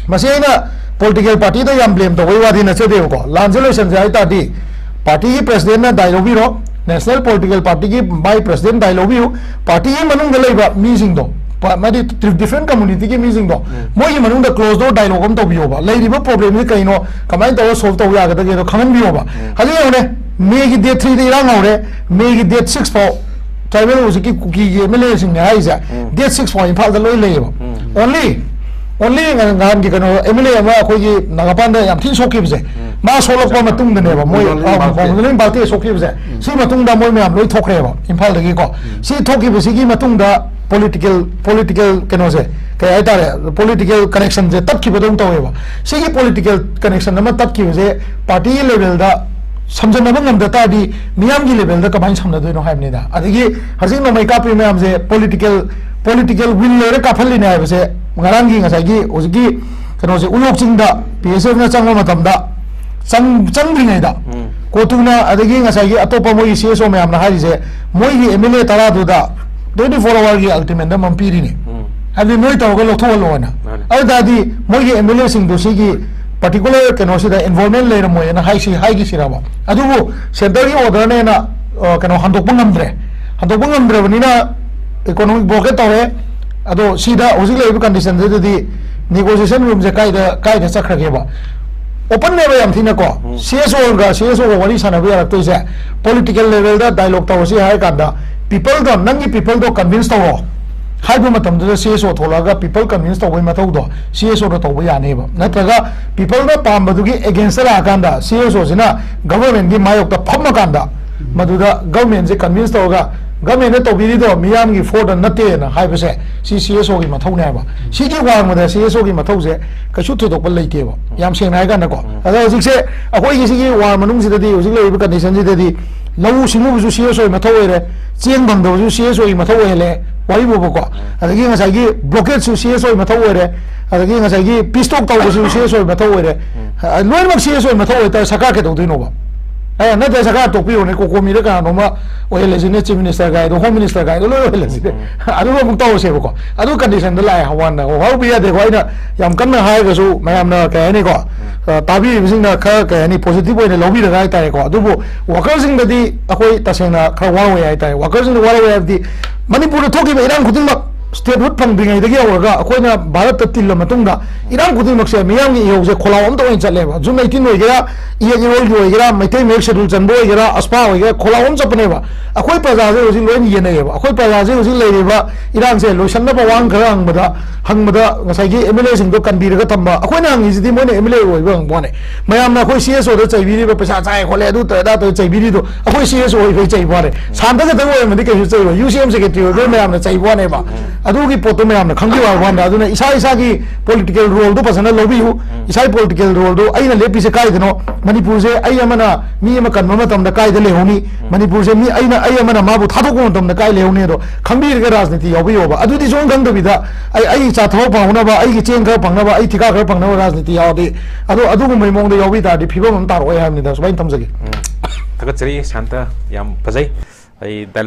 ꯃꯁꯤ ꯑꯩꯅ ꯄꯣꯂꯤꯇꯤꯀꯦꯜ ꯄꯥꯔꯇꯤꯗ ꯌꯥꯝ ꯕ꯭ꯂꯦꯝ ꯇꯧꯕꯩ ꯋꯥꯗꯤ ꯅꯠꯆꯗꯦꯕꯀꯣ꯫ ꯂꯥꯟꯁꯦ ꯂꯣꯏꯁꯟꯁꯦ ꯍꯥꯏ ꯇꯥꯔꯗꯤ ꯄꯥꯔꯇꯤꯒꯤ ꯄ꯭ꯔꯁꯤꯗꯦꯟꯅ ꯗꯥꯏ ꯂꯧꯕꯤꯔꯣ, ꯅꯦꯁꯅꯦꯜ ꯄꯣꯂꯤꯇꯤꯀꯦꯜ ꯄꯥꯔꯇꯤꯒꯤ ꯃꯥꯏ ꯄ꯭ꯔꯁꯤꯗꯦꯟ ꯗꯥꯏ ꯂꯧꯕꯤꯌꯨ, ꯄꯥꯔꯇꯤꯒꯤ ꯃꯅꯨꯡꯗ ꯂꯩꯕ ꯃꯤꯁꯤꯡꯗꯣ, ꯄ- ꯍꯥꯏꯗꯤ ꯗꯤꯐ꯭ꯔꯦꯟ ꯀꯝꯃꯨꯅꯤꯇꯤꯒꯤ ꯃꯤꯁꯤꯡꯗꯣ, ꯃꯣꯏꯒꯤ ꯃꯅꯨꯡꯗ ꯀ꯭ꯂꯣꯖ ꯗꯣꯔ ꯗꯥꯏꯂꯣꯒ ꯑꯃ ꯇꯧꯕꯤꯌꯣꯕ꯫ ꯂꯩꯔꯤꯕ ꯄ꯭ꯔꯣꯕ꯭ꯂꯦꯝꯁꯤ ꯀꯩꯅꯣ, ꯀꯃꯥꯏꯅ ꯇꯧꯔꯒ ꯁꯣꯜꯕ ꯇꯧꯕ ꯌꯥꯒꯗꯒꯦꯗꯣ ꯈꯪꯍꯟꯕꯤꯌꯣꯕ꯫ ꯍꯧꯖꯤꯛ ꯌꯦꯡꯉꯨꯅꯦ, ꯃꯦꯒꯤ ꯗꯦꯠ ꯊ꯭ꯔꯤꯗ ꯏꯔꯥꯡ ꯍꯧꯔꯦ, ꯃꯦꯒꯤ ꯗꯦꯠ ꯁꯤꯛꯁ ꯐꯥꯎ ꯇ꯭ꯔꯥꯏꯕꯦꯜ ꯍꯧꯖꯤꯛꯀꯤ ꯀꯨꯀꯤꯒꯤ ꯑꯦꯝ ꯑꯦꯜ ꯑꯦꯁꯤꯡꯅꯦ ꯍꯥꯏꯔꯤꯁꯦ, ꯗꯦꯠ ꯁꯤꯛꯁ ꯐꯥꯎ ꯏꯝꯐꯥꯜꯗ ꯂꯣꯏ ꯂꯩꯌꯦꯕ꯫ ꯑꯣꯟꯂꯤ ꯑꯣꯟꯂꯤ ꯉꯍꯥꯟꯒꯤ ꯀꯩꯅꯣ ꯑꯦꯝ ꯑꯦꯜ ꯑꯦ ꯑꯃ ꯑꯩꯈꯣꯏꯒꯤ ꯅꯥꯒꯥꯄꯥꯟꯗ ꯌꯥꯝ ꯊꯤꯅ ꯁꯣꯛꯈꯤꯕꯁꯦ, ꯃꯥ ꯁꯣꯛꯂꯛꯄ ꯃꯇꯨꯡꯗꯅꯦꯕ ꯃꯣꯏ ꯃꯣꯡꯒꯣꯂꯤꯡ ꯕꯥꯜꯇꯦ꯫ ꯃꯣꯡꯒꯣꯂꯤꯡ ꯕꯥꯜꯇꯦ ꯁꯣꯛꯈꯤꯕꯁꯦ꯫ ꯁꯤ ꯃꯇꯨꯡꯗ ꯃꯣꯏ ꯃꯌꯥꯝ ꯂꯣꯏ ꯊꯣꯛꯈ꯭ꯔꯦꯕ ꯏꯝꯐꯥꯜꯗꯒꯤꯀꯣ꯫ ꯁꯤ ꯊꯣꯛꯈꯤꯕꯁꯤꯒꯤ ꯃꯇꯨꯡꯗ ꯄꯣꯂꯤꯇꯤꯀꯦꯜ ꯄꯣꯂꯤꯇꯤꯀꯦꯜ ꯀꯩꯅꯣꯁꯦ, ꯀꯩ ꯍꯥꯏꯇꯥꯔꯦ, ꯄꯣꯂꯤꯇꯤꯀꯦꯜ ꯀꯅꯦꯛꯁꯟꯁꯦ ꯇꯠꯈꯤꯕꯗꯧꯅ ꯇꯧꯋꯦꯕ꯫ ꯁꯤꯒꯤ ꯄꯣꯂꯤꯇꯤꯀꯦꯜ ꯀꯅꯦꯛꯁꯟ ꯑꯃ ꯇꯠꯈꯤꯕꯁꯦ ꯄꯥꯔꯇꯤꯒꯤ ꯂꯦꯚꯦꯜꯗ ꯁꯝꯖꯟꯅꯕ ꯉꯝꯗ ꯇꯥꯔꯗꯤ ꯃꯤꯌꯥꯝꯒꯤ ꯂꯦꯚꯦꯜꯗ ꯀꯃꯥꯏꯅ ꯁꯝꯅꯗꯣꯏꯅꯣ ꯍꯥꯏꯕꯅꯤꯗ꯫ ꯑꯗꯒꯤ ꯍꯧꯖꯤꯛ ꯅꯣꯡꯃꯩ ꯀꯥꯞꯄꯤ ꯃꯌꯥꯝꯁꯦ ꯄꯣꯂꯤꯇꯤꯀꯦꯜ ꯄꯣꯂꯤꯇꯤꯀꯦꯜ ꯋꯤꯜ ꯂꯩꯔ ꯀꯥꯞꯍꯜꯂꯤꯅꯦ ꯍꯥꯏꯕꯁꯦ ꯉꯔꯥꯡꯒꯤ ꯉꯁꯥꯏꯒꯤ ꯍꯧꯖꯤꯛꯀꯤ ꯀꯩꯅꯣꯁꯦ ꯎꯠꯂꯣꯛ ꯆꯤꯡꯗ ꯄꯤ ꯑꯦꯁ ꯑꯦꯐꯅ ꯆꯪꯕ ꯃꯇꯝꯗ ꯆꯪ ꯆꯪꯗ꯭ꯔꯤꯉꯩꯗ ꯀꯣꯇꯨꯅ ꯑꯗꯒꯤ ꯉꯁꯥꯏꯒꯤ ꯑꯇꯣꯞꯄ ꯃꯣꯏꯒꯤ ꯁꯤ ꯑꯦꯁ ꯑꯣ ꯃꯌꯥꯝꯅ ꯍꯥꯏꯔꯤꯁꯦ ꯃꯣꯏꯒꯤ ꯑꯦꯝ ꯑꯦꯜ ꯑꯦ ꯇꯔꯥꯗꯨꯗ ꯇ꯭ꯋꯦꯟꯇꯤ ꯐꯣꯔ ꯑꯋꯥꯔꯒꯤ ꯑꯜꯇꯤꯃꯦꯟꯗꯝ ꯑꯃ ꯄꯤꯔꯤꯅꯤ꯫ ꯍꯥꯏꯕꯗꯤ ꯅꯣꯏ ꯇꯧꯔꯒ ꯂꯧꯊꯣꯛꯍꯜꯂꯣꯅ꯫ ꯃꯥꯅꯦ꯫ ꯑꯗꯨ ꯇꯥꯔꯗꯤ ꯃꯣꯏꯒꯤ ꯑꯦꯝ ꯑꯦꯜ ꯑꯦꯁꯤꯡꯗꯣ ꯁꯤꯒꯤ ꯄꯥꯔꯇꯤꯀꯨꯂꯔ ꯀꯩꯅꯣꯁꯤꯗ ꯏꯟꯚꯣꯜꯃꯦꯟ ꯂꯩꯔꯝꯃꯣꯏꯅ ꯍꯥꯏꯁꯤ ꯍꯥꯏꯈꯤꯁꯤꯔꯕ? ꯑꯗꯨꯕꯨ ꯁꯦꯟꯇꯔꯒꯤ ꯑꯣꯔꯗꯔꯅꯦꯅ ꯑ, ꯀꯩꯅꯣ ꯍꯟꯗꯣꯛꯄ ꯉꯝꯗ꯭ꯔꯦ꯫ ꯍꯟꯗꯣꯛꯄ ꯉꯝꯗ꯭ꯔꯕꯅꯤꯅ ꯏꯀꯣꯅꯣꯃꯤꯛ ꯕ꯭ꯂꯣꯀꯦꯠ ꯇꯧꯔꯦ꯫ ꯑꯗꯣ ꯁꯤꯗ ꯍꯧꯖꯤꯛ ꯂꯩꯔꯤꯕ ꯀꯟꯗꯤꯁꯟꯁꯤꯗꯗꯤ ꯅꯦꯒꯣꯁꯤꯌꯦꯁꯟ ꯔꯨꯝꯁꯦ ꯀꯥꯏꯗ ꯀꯥꯏꯗ ꯆꯠꯈ꯭ꯔꯒꯦꯕ? ꯑꯣꯄꯟꯅꯦꯕ ꯌꯥꯝ ꯊꯤꯅꯀꯣ꯫ ꯁꯤ ꯑꯦꯁ ꯑꯣꯒ ꯁꯤ ꯑꯦꯁ ꯑꯣꯒ ꯋꯥꯔꯤ ꯁꯥꯟꯅꯕ ꯌꯥꯔꯛꯇꯣꯏꯁꯦ ꯄꯣꯂꯤꯇꯤꯀꯦꯜ ꯂꯦꯚꯦꯜꯗ ꯗꯥꯏꯂꯣꯛ ꯇꯧꯔꯁꯤ ꯍꯥꯏꯔ ꯀꯥꯟꯗ ꯄꯤꯄꯜꯗꯣ, ꯅꯪꯒꯤ ꯄꯤꯄꯜꯗꯣ ꯀꯟꯚꯤꯟꯁ ꯇꯧꯔꯣ ꯍꯥꯏꯕ ꯃꯇꯝꯗꯨꯗ ꯁꯤ ꯑꯦꯁ ꯑꯣ ꯊꯣꯛꯂꯛꯑꯒ ꯄꯤꯄꯜ ꯀꯟꯚꯤꯟꯁ ꯇꯧꯕꯒꯤ ꯃꯊꯧꯗꯣ ꯁꯤ ꯑꯦꯁ ꯑꯣꯅ ꯇꯧꯕ ꯌꯥꯅꯦꯕ꯫ ꯅꯠꯇ꯭ꯔꯒ ꯄꯤꯄꯜꯅ ꯄꯥꯝꯕꯗꯨꯒꯤ ꯑꯦꯒꯦꯟꯁꯇ ꯂꯥꯛꯑꯀꯥꯟꯗ ꯁꯤ ꯑꯦꯁ ꯑꯣꯁꯤꯅ ꯒꯚꯔꯟꯃꯦꯟꯒꯤ ꯃꯥꯌꯣꯛꯇ ꯐꯝꯃꯀꯥꯟꯗ ꯃꯗꯨꯗ ꯒꯚꯔꯟꯃꯦꯟꯁꯦ ꯀꯟꯚꯤꯟꯁ ꯇꯧꯔꯒ ꯒꯚꯔꯟꯃꯦꯟꯅ ꯇꯧꯕꯤꯔꯤꯗꯣ ꯃꯤꯌꯥꯝꯒꯤ ꯐꯣꯔꯗ ꯅꯠꯇꯦꯅ ꯍꯥꯏꯕꯁꯦ ꯁꯤ ꯁꯤ ꯑꯦꯁ ꯑꯣꯒꯤ ꯃꯊꯧꯅꯦ ꯍꯥꯏꯕ꯫ ꯁꯤꯒꯤ ꯋꯥꯡꯃꯗ ꯁꯤ ꯑꯦꯁ ꯑꯣꯒꯤ ꯃꯊꯧꯁꯦ ꯀꯩꯁꯨ ꯊꯣꯏꯗꯣꯛꯄ ꯂꯩꯇꯦꯕ, ꯌꯥꯝ ꯁꯦꯡꯅ ꯍꯥꯏꯔ ꯀꯥꯟꯗꯀꯣ꯫ ꯑꯗꯣ ꯍꯧꯖꯤꯛꯁꯦ ꯑꯩꯈꯣꯏꯒꯤ ꯁꯤꯒꯤ ꯋꯥꯔ ꯃꯅꯨꯡꯁꯤꯗꯗꯤ, ꯍꯧꯖꯤꯛ ꯂꯩꯔꯤꯕ ꯀꯟꯗꯤꯁꯟꯁꯤꯗꯗꯤ ꯂꯧꯎ ꯁꯤꯡꯎꯕꯁꯨ ꯁꯤ ꯑꯦꯁ ꯑꯣꯒꯤ ꯃꯊꯧ ꯑꯣꯏꯔꯦ, ꯆꯦꯡ ꯐꯪꯗꯕꯁꯨ ꯁꯤ ꯑꯦꯁ ꯑꯣꯒꯤ ꯃꯊꯧ ꯑꯣꯏꯍꯜꯂꯦ, ꯋꯥꯔꯤꯕꯨꯕꯀꯣ꯫ ꯑꯗꯒꯤ ꯉꯁꯥꯏꯒꯤ ꯕ꯭ꯂꯣꯀꯦꯠꯁꯨ ꯁꯤ ꯑꯦꯁ ꯑꯣꯒꯤ ꯃꯊꯧ ꯑꯣꯏꯔꯦ, ꯑꯗꯒꯤ ꯉꯁꯥꯏꯒꯤ ꯄꯤꯁ ꯇꯣꯛ ꯇꯧꯕꯁꯨ ꯁꯤ ꯑꯦꯁ ꯑꯣꯒꯤ ꯃꯊꯧ ꯑꯣꯏꯔꯦ꯫ ꯑ, ꯂꯣꯏꯅꯃꯛ ꯁꯤ ꯑꯦꯁ ꯑꯣꯒꯤ ꯃꯊꯧ ꯑꯣꯏꯇꯥꯔꯦ ꯁꯔꯀꯥꯔ ꯀꯩꯗꯧꯗꯣꯏꯅꯣꯕ? ꯑꯦ, ꯅꯠꯇ꯭ꯔꯦ, ꯁꯔꯀꯥꯔ ꯇꯣꯛꯄꯤꯔꯣꯅꯦ, ꯀꯣꯀꯣꯃꯤꯗ ꯀꯅꯥꯅꯣꯝꯃ ꯑꯣꯏꯍꯜꯂꯁꯤꯅꯦ, ꯆꯤꯐ ꯃꯤꯅꯤꯁꯇꯔ ꯀꯥꯏꯗꯣ, ꯍꯣꯝ ꯃꯤꯅꯤꯁꯇꯔ ꯀꯥꯏꯗꯣ ꯂꯣꯏ ꯑꯣꯏꯍꯜꯂꯁꯤꯅꯦ꯫ ꯑꯗꯨꯒ ꯑꯃꯨꯛ ꯇꯧꯔꯁꯦꯕꯀꯣ꯫ ꯑꯗꯨ ꯀꯟꯗꯤꯁꯟꯗ ꯂꯥꯛꯑꯦ ꯍꯋꯥꯟꯅ꯫ ꯑꯣ, ꯍꯧꯕ ꯌꯥꯗꯦꯀꯣ, ꯑꯩꯅ ꯌꯥꯝ ꯀꯟꯅ ꯍꯥꯏꯔꯒꯁꯨ ꯃꯌꯥꯝꯅ ꯀꯩ ꯍꯥꯏꯅꯤꯀꯣ, ꯑ, ꯇꯥꯕꯤꯔꯤꯕꯁꯤꯡꯅ ꯈꯔ ꯀꯩ ꯍꯥꯏꯅꯤ, ꯄꯣꯖꯤꯇꯤꯚ ꯑꯣꯏꯅ ꯂꯧꯕꯤꯔꯒ ꯍꯥꯏꯇꯥꯔꯦꯀꯣ꯫ ꯑꯗꯨꯕꯨ ꯋꯥꯀꯔꯁꯤꯡꯗꯗꯤ ꯑꯩꯈꯣꯏ ꯇꯁꯦꯡꯅ ꯈꯔ ꯋꯥꯔꯧꯋꯦ ꯍꯥꯏꯇꯥꯔꯦ꯫ ꯋꯥꯀꯔꯁꯤꯡꯗ ꯋꯥꯔꯧꯋꯦ ꯍꯥꯏꯕꯗꯤ ꯃꯅꯤꯄꯨꯔꯗ ꯊꯣꯛꯈꯤꯕ ꯏꯔꯥꯡ ꯈꯨꯗꯤꯡꯃꯛ ꯁ꯭ꯇꯦꯠꯍꯨꯗ ꯐꯪꯗ꯭ꯔꯤꯉꯩꯗꯒꯤ ꯍꯧꯔꯒ ꯑꯩꯈꯣꯏꯅ ꯚꯥꯔꯠꯇ ꯇꯤꯜꯂ ꯃꯇꯨꯡꯗ ꯏꯔꯥꯡ ꯈꯨꯗꯤꯡꯃꯛꯁꯦ ꯃꯤꯌꯥꯝꯒꯤ ꯏꯍꯧꯁꯦ ꯈꯣꯜꯂꯥꯎ ꯑꯝꯇ ꯑꯣꯏꯅ ꯆꯠꯂꯦꯕ꯫ ꯖꯨꯝ ꯑꯩꯠꯇꯤꯟ ꯑꯣꯏꯒꯦꯔꯥ, ꯏꯌꯦꯛ ꯏꯔꯣꯜꯒꯤ ꯑꯣꯏꯒꯦꯔꯥ, ꯃꯩꯇꯩ ꯃꯌꯦꯛ ꯁꯦꯗꯨꯜ ꯆꯟꯕ ꯑꯣꯏꯒꯦꯔꯥ, ꯑꯁꯄꯥ ꯑꯣꯏꯒꯦꯔꯥ, ꯈꯣꯜꯂꯥꯎ ꯑꯃ ꯆꯠꯄꯅꯦꯕ꯫ ꯑꯩꯈꯣꯏ ꯄ꯭ꯔꯖꯥꯁꯦ ꯍꯧꯖꯤꯛ ꯂꯣꯏꯅ ꯌꯦꯟꯅꯩꯌꯦꯕ꯫ ꯑꯩꯈꯣꯏ ꯄ꯭ꯔꯖꯥꯁꯦ ꯍꯧꯖꯤꯛ ꯂꯩꯔꯤꯕ ꯏꯔꯥꯡꯁꯦ ꯂꯣꯏꯁꯟꯅꯕ ꯋꯥꯍꯪ ꯈꯔ ꯍꯪꯕꯗ, ꯍꯪꯕꯗ ꯉꯁꯥꯏꯒꯤ ꯑꯦꯝ ꯑꯦꯜ ꯑꯦꯁꯤꯡꯗꯣ ꯀꯟꯕꯤꯔꯒ ꯊꯝꯕ꯫ ꯑꯩꯈꯣꯏꯅ ꯍꯪꯉꯤꯁꯤꯗꯤ ꯃꯣꯏꯅ ꯑꯦꯝ ꯑꯦꯜ ꯑꯦ ꯑꯣꯏꯕ ꯍꯪꯕ ꯋꯥꯅꯦ꯫ ꯃꯌꯥꯝꯅ ꯑꯩꯈꯣꯏ ꯁꯤ ꯑꯦꯁ ꯑꯣꯗ ꯆꯩꯕꯤꯔꯤꯕ, ꯄꯩꯁꯥ ꯆꯥꯏ ꯈꯣꯠꯂꯦ, ꯑꯗꯨ ꯇꯧꯔꯦ, ꯑꯗꯥ ꯇꯧꯔꯦ ꯆꯩꯕꯤꯔꯤꯗꯣ ꯑꯩꯈꯣꯏ ꯁꯤ ꯑꯦꯁ ꯑꯣ ꯑꯣꯏꯕꯩ ꯆꯩꯕ ꯋꯥꯅꯦ꯫ ꯁꯥꯟꯇ ꯈꯛꯇꯪ ꯑꯣꯏꯔꯝꯃꯗꯤ ꯀꯩꯁꯨ ꯆꯩꯔꯣꯏ꯫ ꯌꯨ ꯁꯤ ꯑꯦꯝ ꯁꯦꯀ꯭ꯔꯦꯇꯔꯤ ꯑꯣꯏꯕꯩ ꯃꯌꯥꯝꯅ ꯆꯩꯕ ꯋꯥꯅꯦꯕ꯫ ꯑꯗꯨꯒꯤ ꯄꯣꯠꯇꯣ ꯃꯌꯥꯝꯅ ꯈꯪꯕꯤꯌꯨ ꯍꯥꯏꯕ ꯋꯥꯅꯤꯗ꯫ ꯑꯗꯨꯅ ꯏꯁꯥ ꯏꯁꯥꯒꯤ ꯄꯣꯂꯤꯇꯤꯀꯦꯜ ꯔꯣꯜꯗꯣ ꯐꯖꯅ ꯂꯧꯕꯤꯌꯨ꯫ ꯏꯁꯥꯒꯤ ꯄꯣꯂꯤꯇꯤꯀꯦꯜ ꯔꯣꯜꯗꯣ, ꯑꯩꯅ ꯂꯦꯞꯄꯤꯁꯦ ꯀꯥꯏꯗꯅꯣ, ꯃꯅꯤꯄꯨꯔꯁꯦ ꯑꯩ ꯑꯃꯅ, ꯃꯤ ꯑꯃ ꯀꯟꯕ ꯃꯇꯝꯗ ꯀꯥꯏꯗ ꯂꯩꯍꯧꯅꯤ, ꯃꯅꯤꯄꯨꯔꯁꯦ ꯃꯤ ꯑꯩꯅ, ꯑꯩ ꯑꯃꯅ ꯃꯥꯕꯨ ꯊꯥꯗꯣꯛꯄ ꯃꯇꯝꯗ ꯀꯥꯏ ꯂꯩꯍꯧꯅꯤ, ꯑꯗꯣ ꯈꯪꯕꯤꯔꯒ ꯔꯥꯖꯅꯤꯇꯤ ꯌꯥꯎꯕꯤꯌꯣꯕ꯫ ꯑꯗꯨꯗꯤ ꯁꯨꯡꯈꯪ ꯈꯪꯗꯕꯤꯗ ꯑꯩ, ꯑꯩ ꯏꯆꯥ ꯊꯕꯛ ꯐꯪꯍꯧꯅꯕ, ꯑꯩꯒꯤ ꯆꯦꯡ ꯈꯔ ꯐꯪꯅꯕ, ꯑꯩ ꯊꯤꯀꯥ ꯈꯔ ꯐꯪꯅꯕ ꯔꯥꯖꯅꯤꯇꯤ ꯌꯥꯎꯔꯗꯤ, ꯑꯗꯣ ꯑꯗꯨꯒꯨꯝꯕꯒꯤ ꯃꯑꯣꯡꯗ ꯌꯥꯎꯕꯤ ꯇꯥꯔꯗꯤ ꯐꯤꯕꯝ ꯑꯃ ꯇꯥꯔꯛꯑꯣꯏ ꯍꯥꯏꯕꯅꯤꯗ꯫ ꯁꯨꯃꯥꯏꯅ ꯊꯝꯖꯒꯦ꯫ ꯊꯥꯒꯠꯆꯔꯤ ꯁꯥꯟꯇ, ꯌꯥꯝ ꯐꯖꯩ꯫ ꯑꯩ dialogue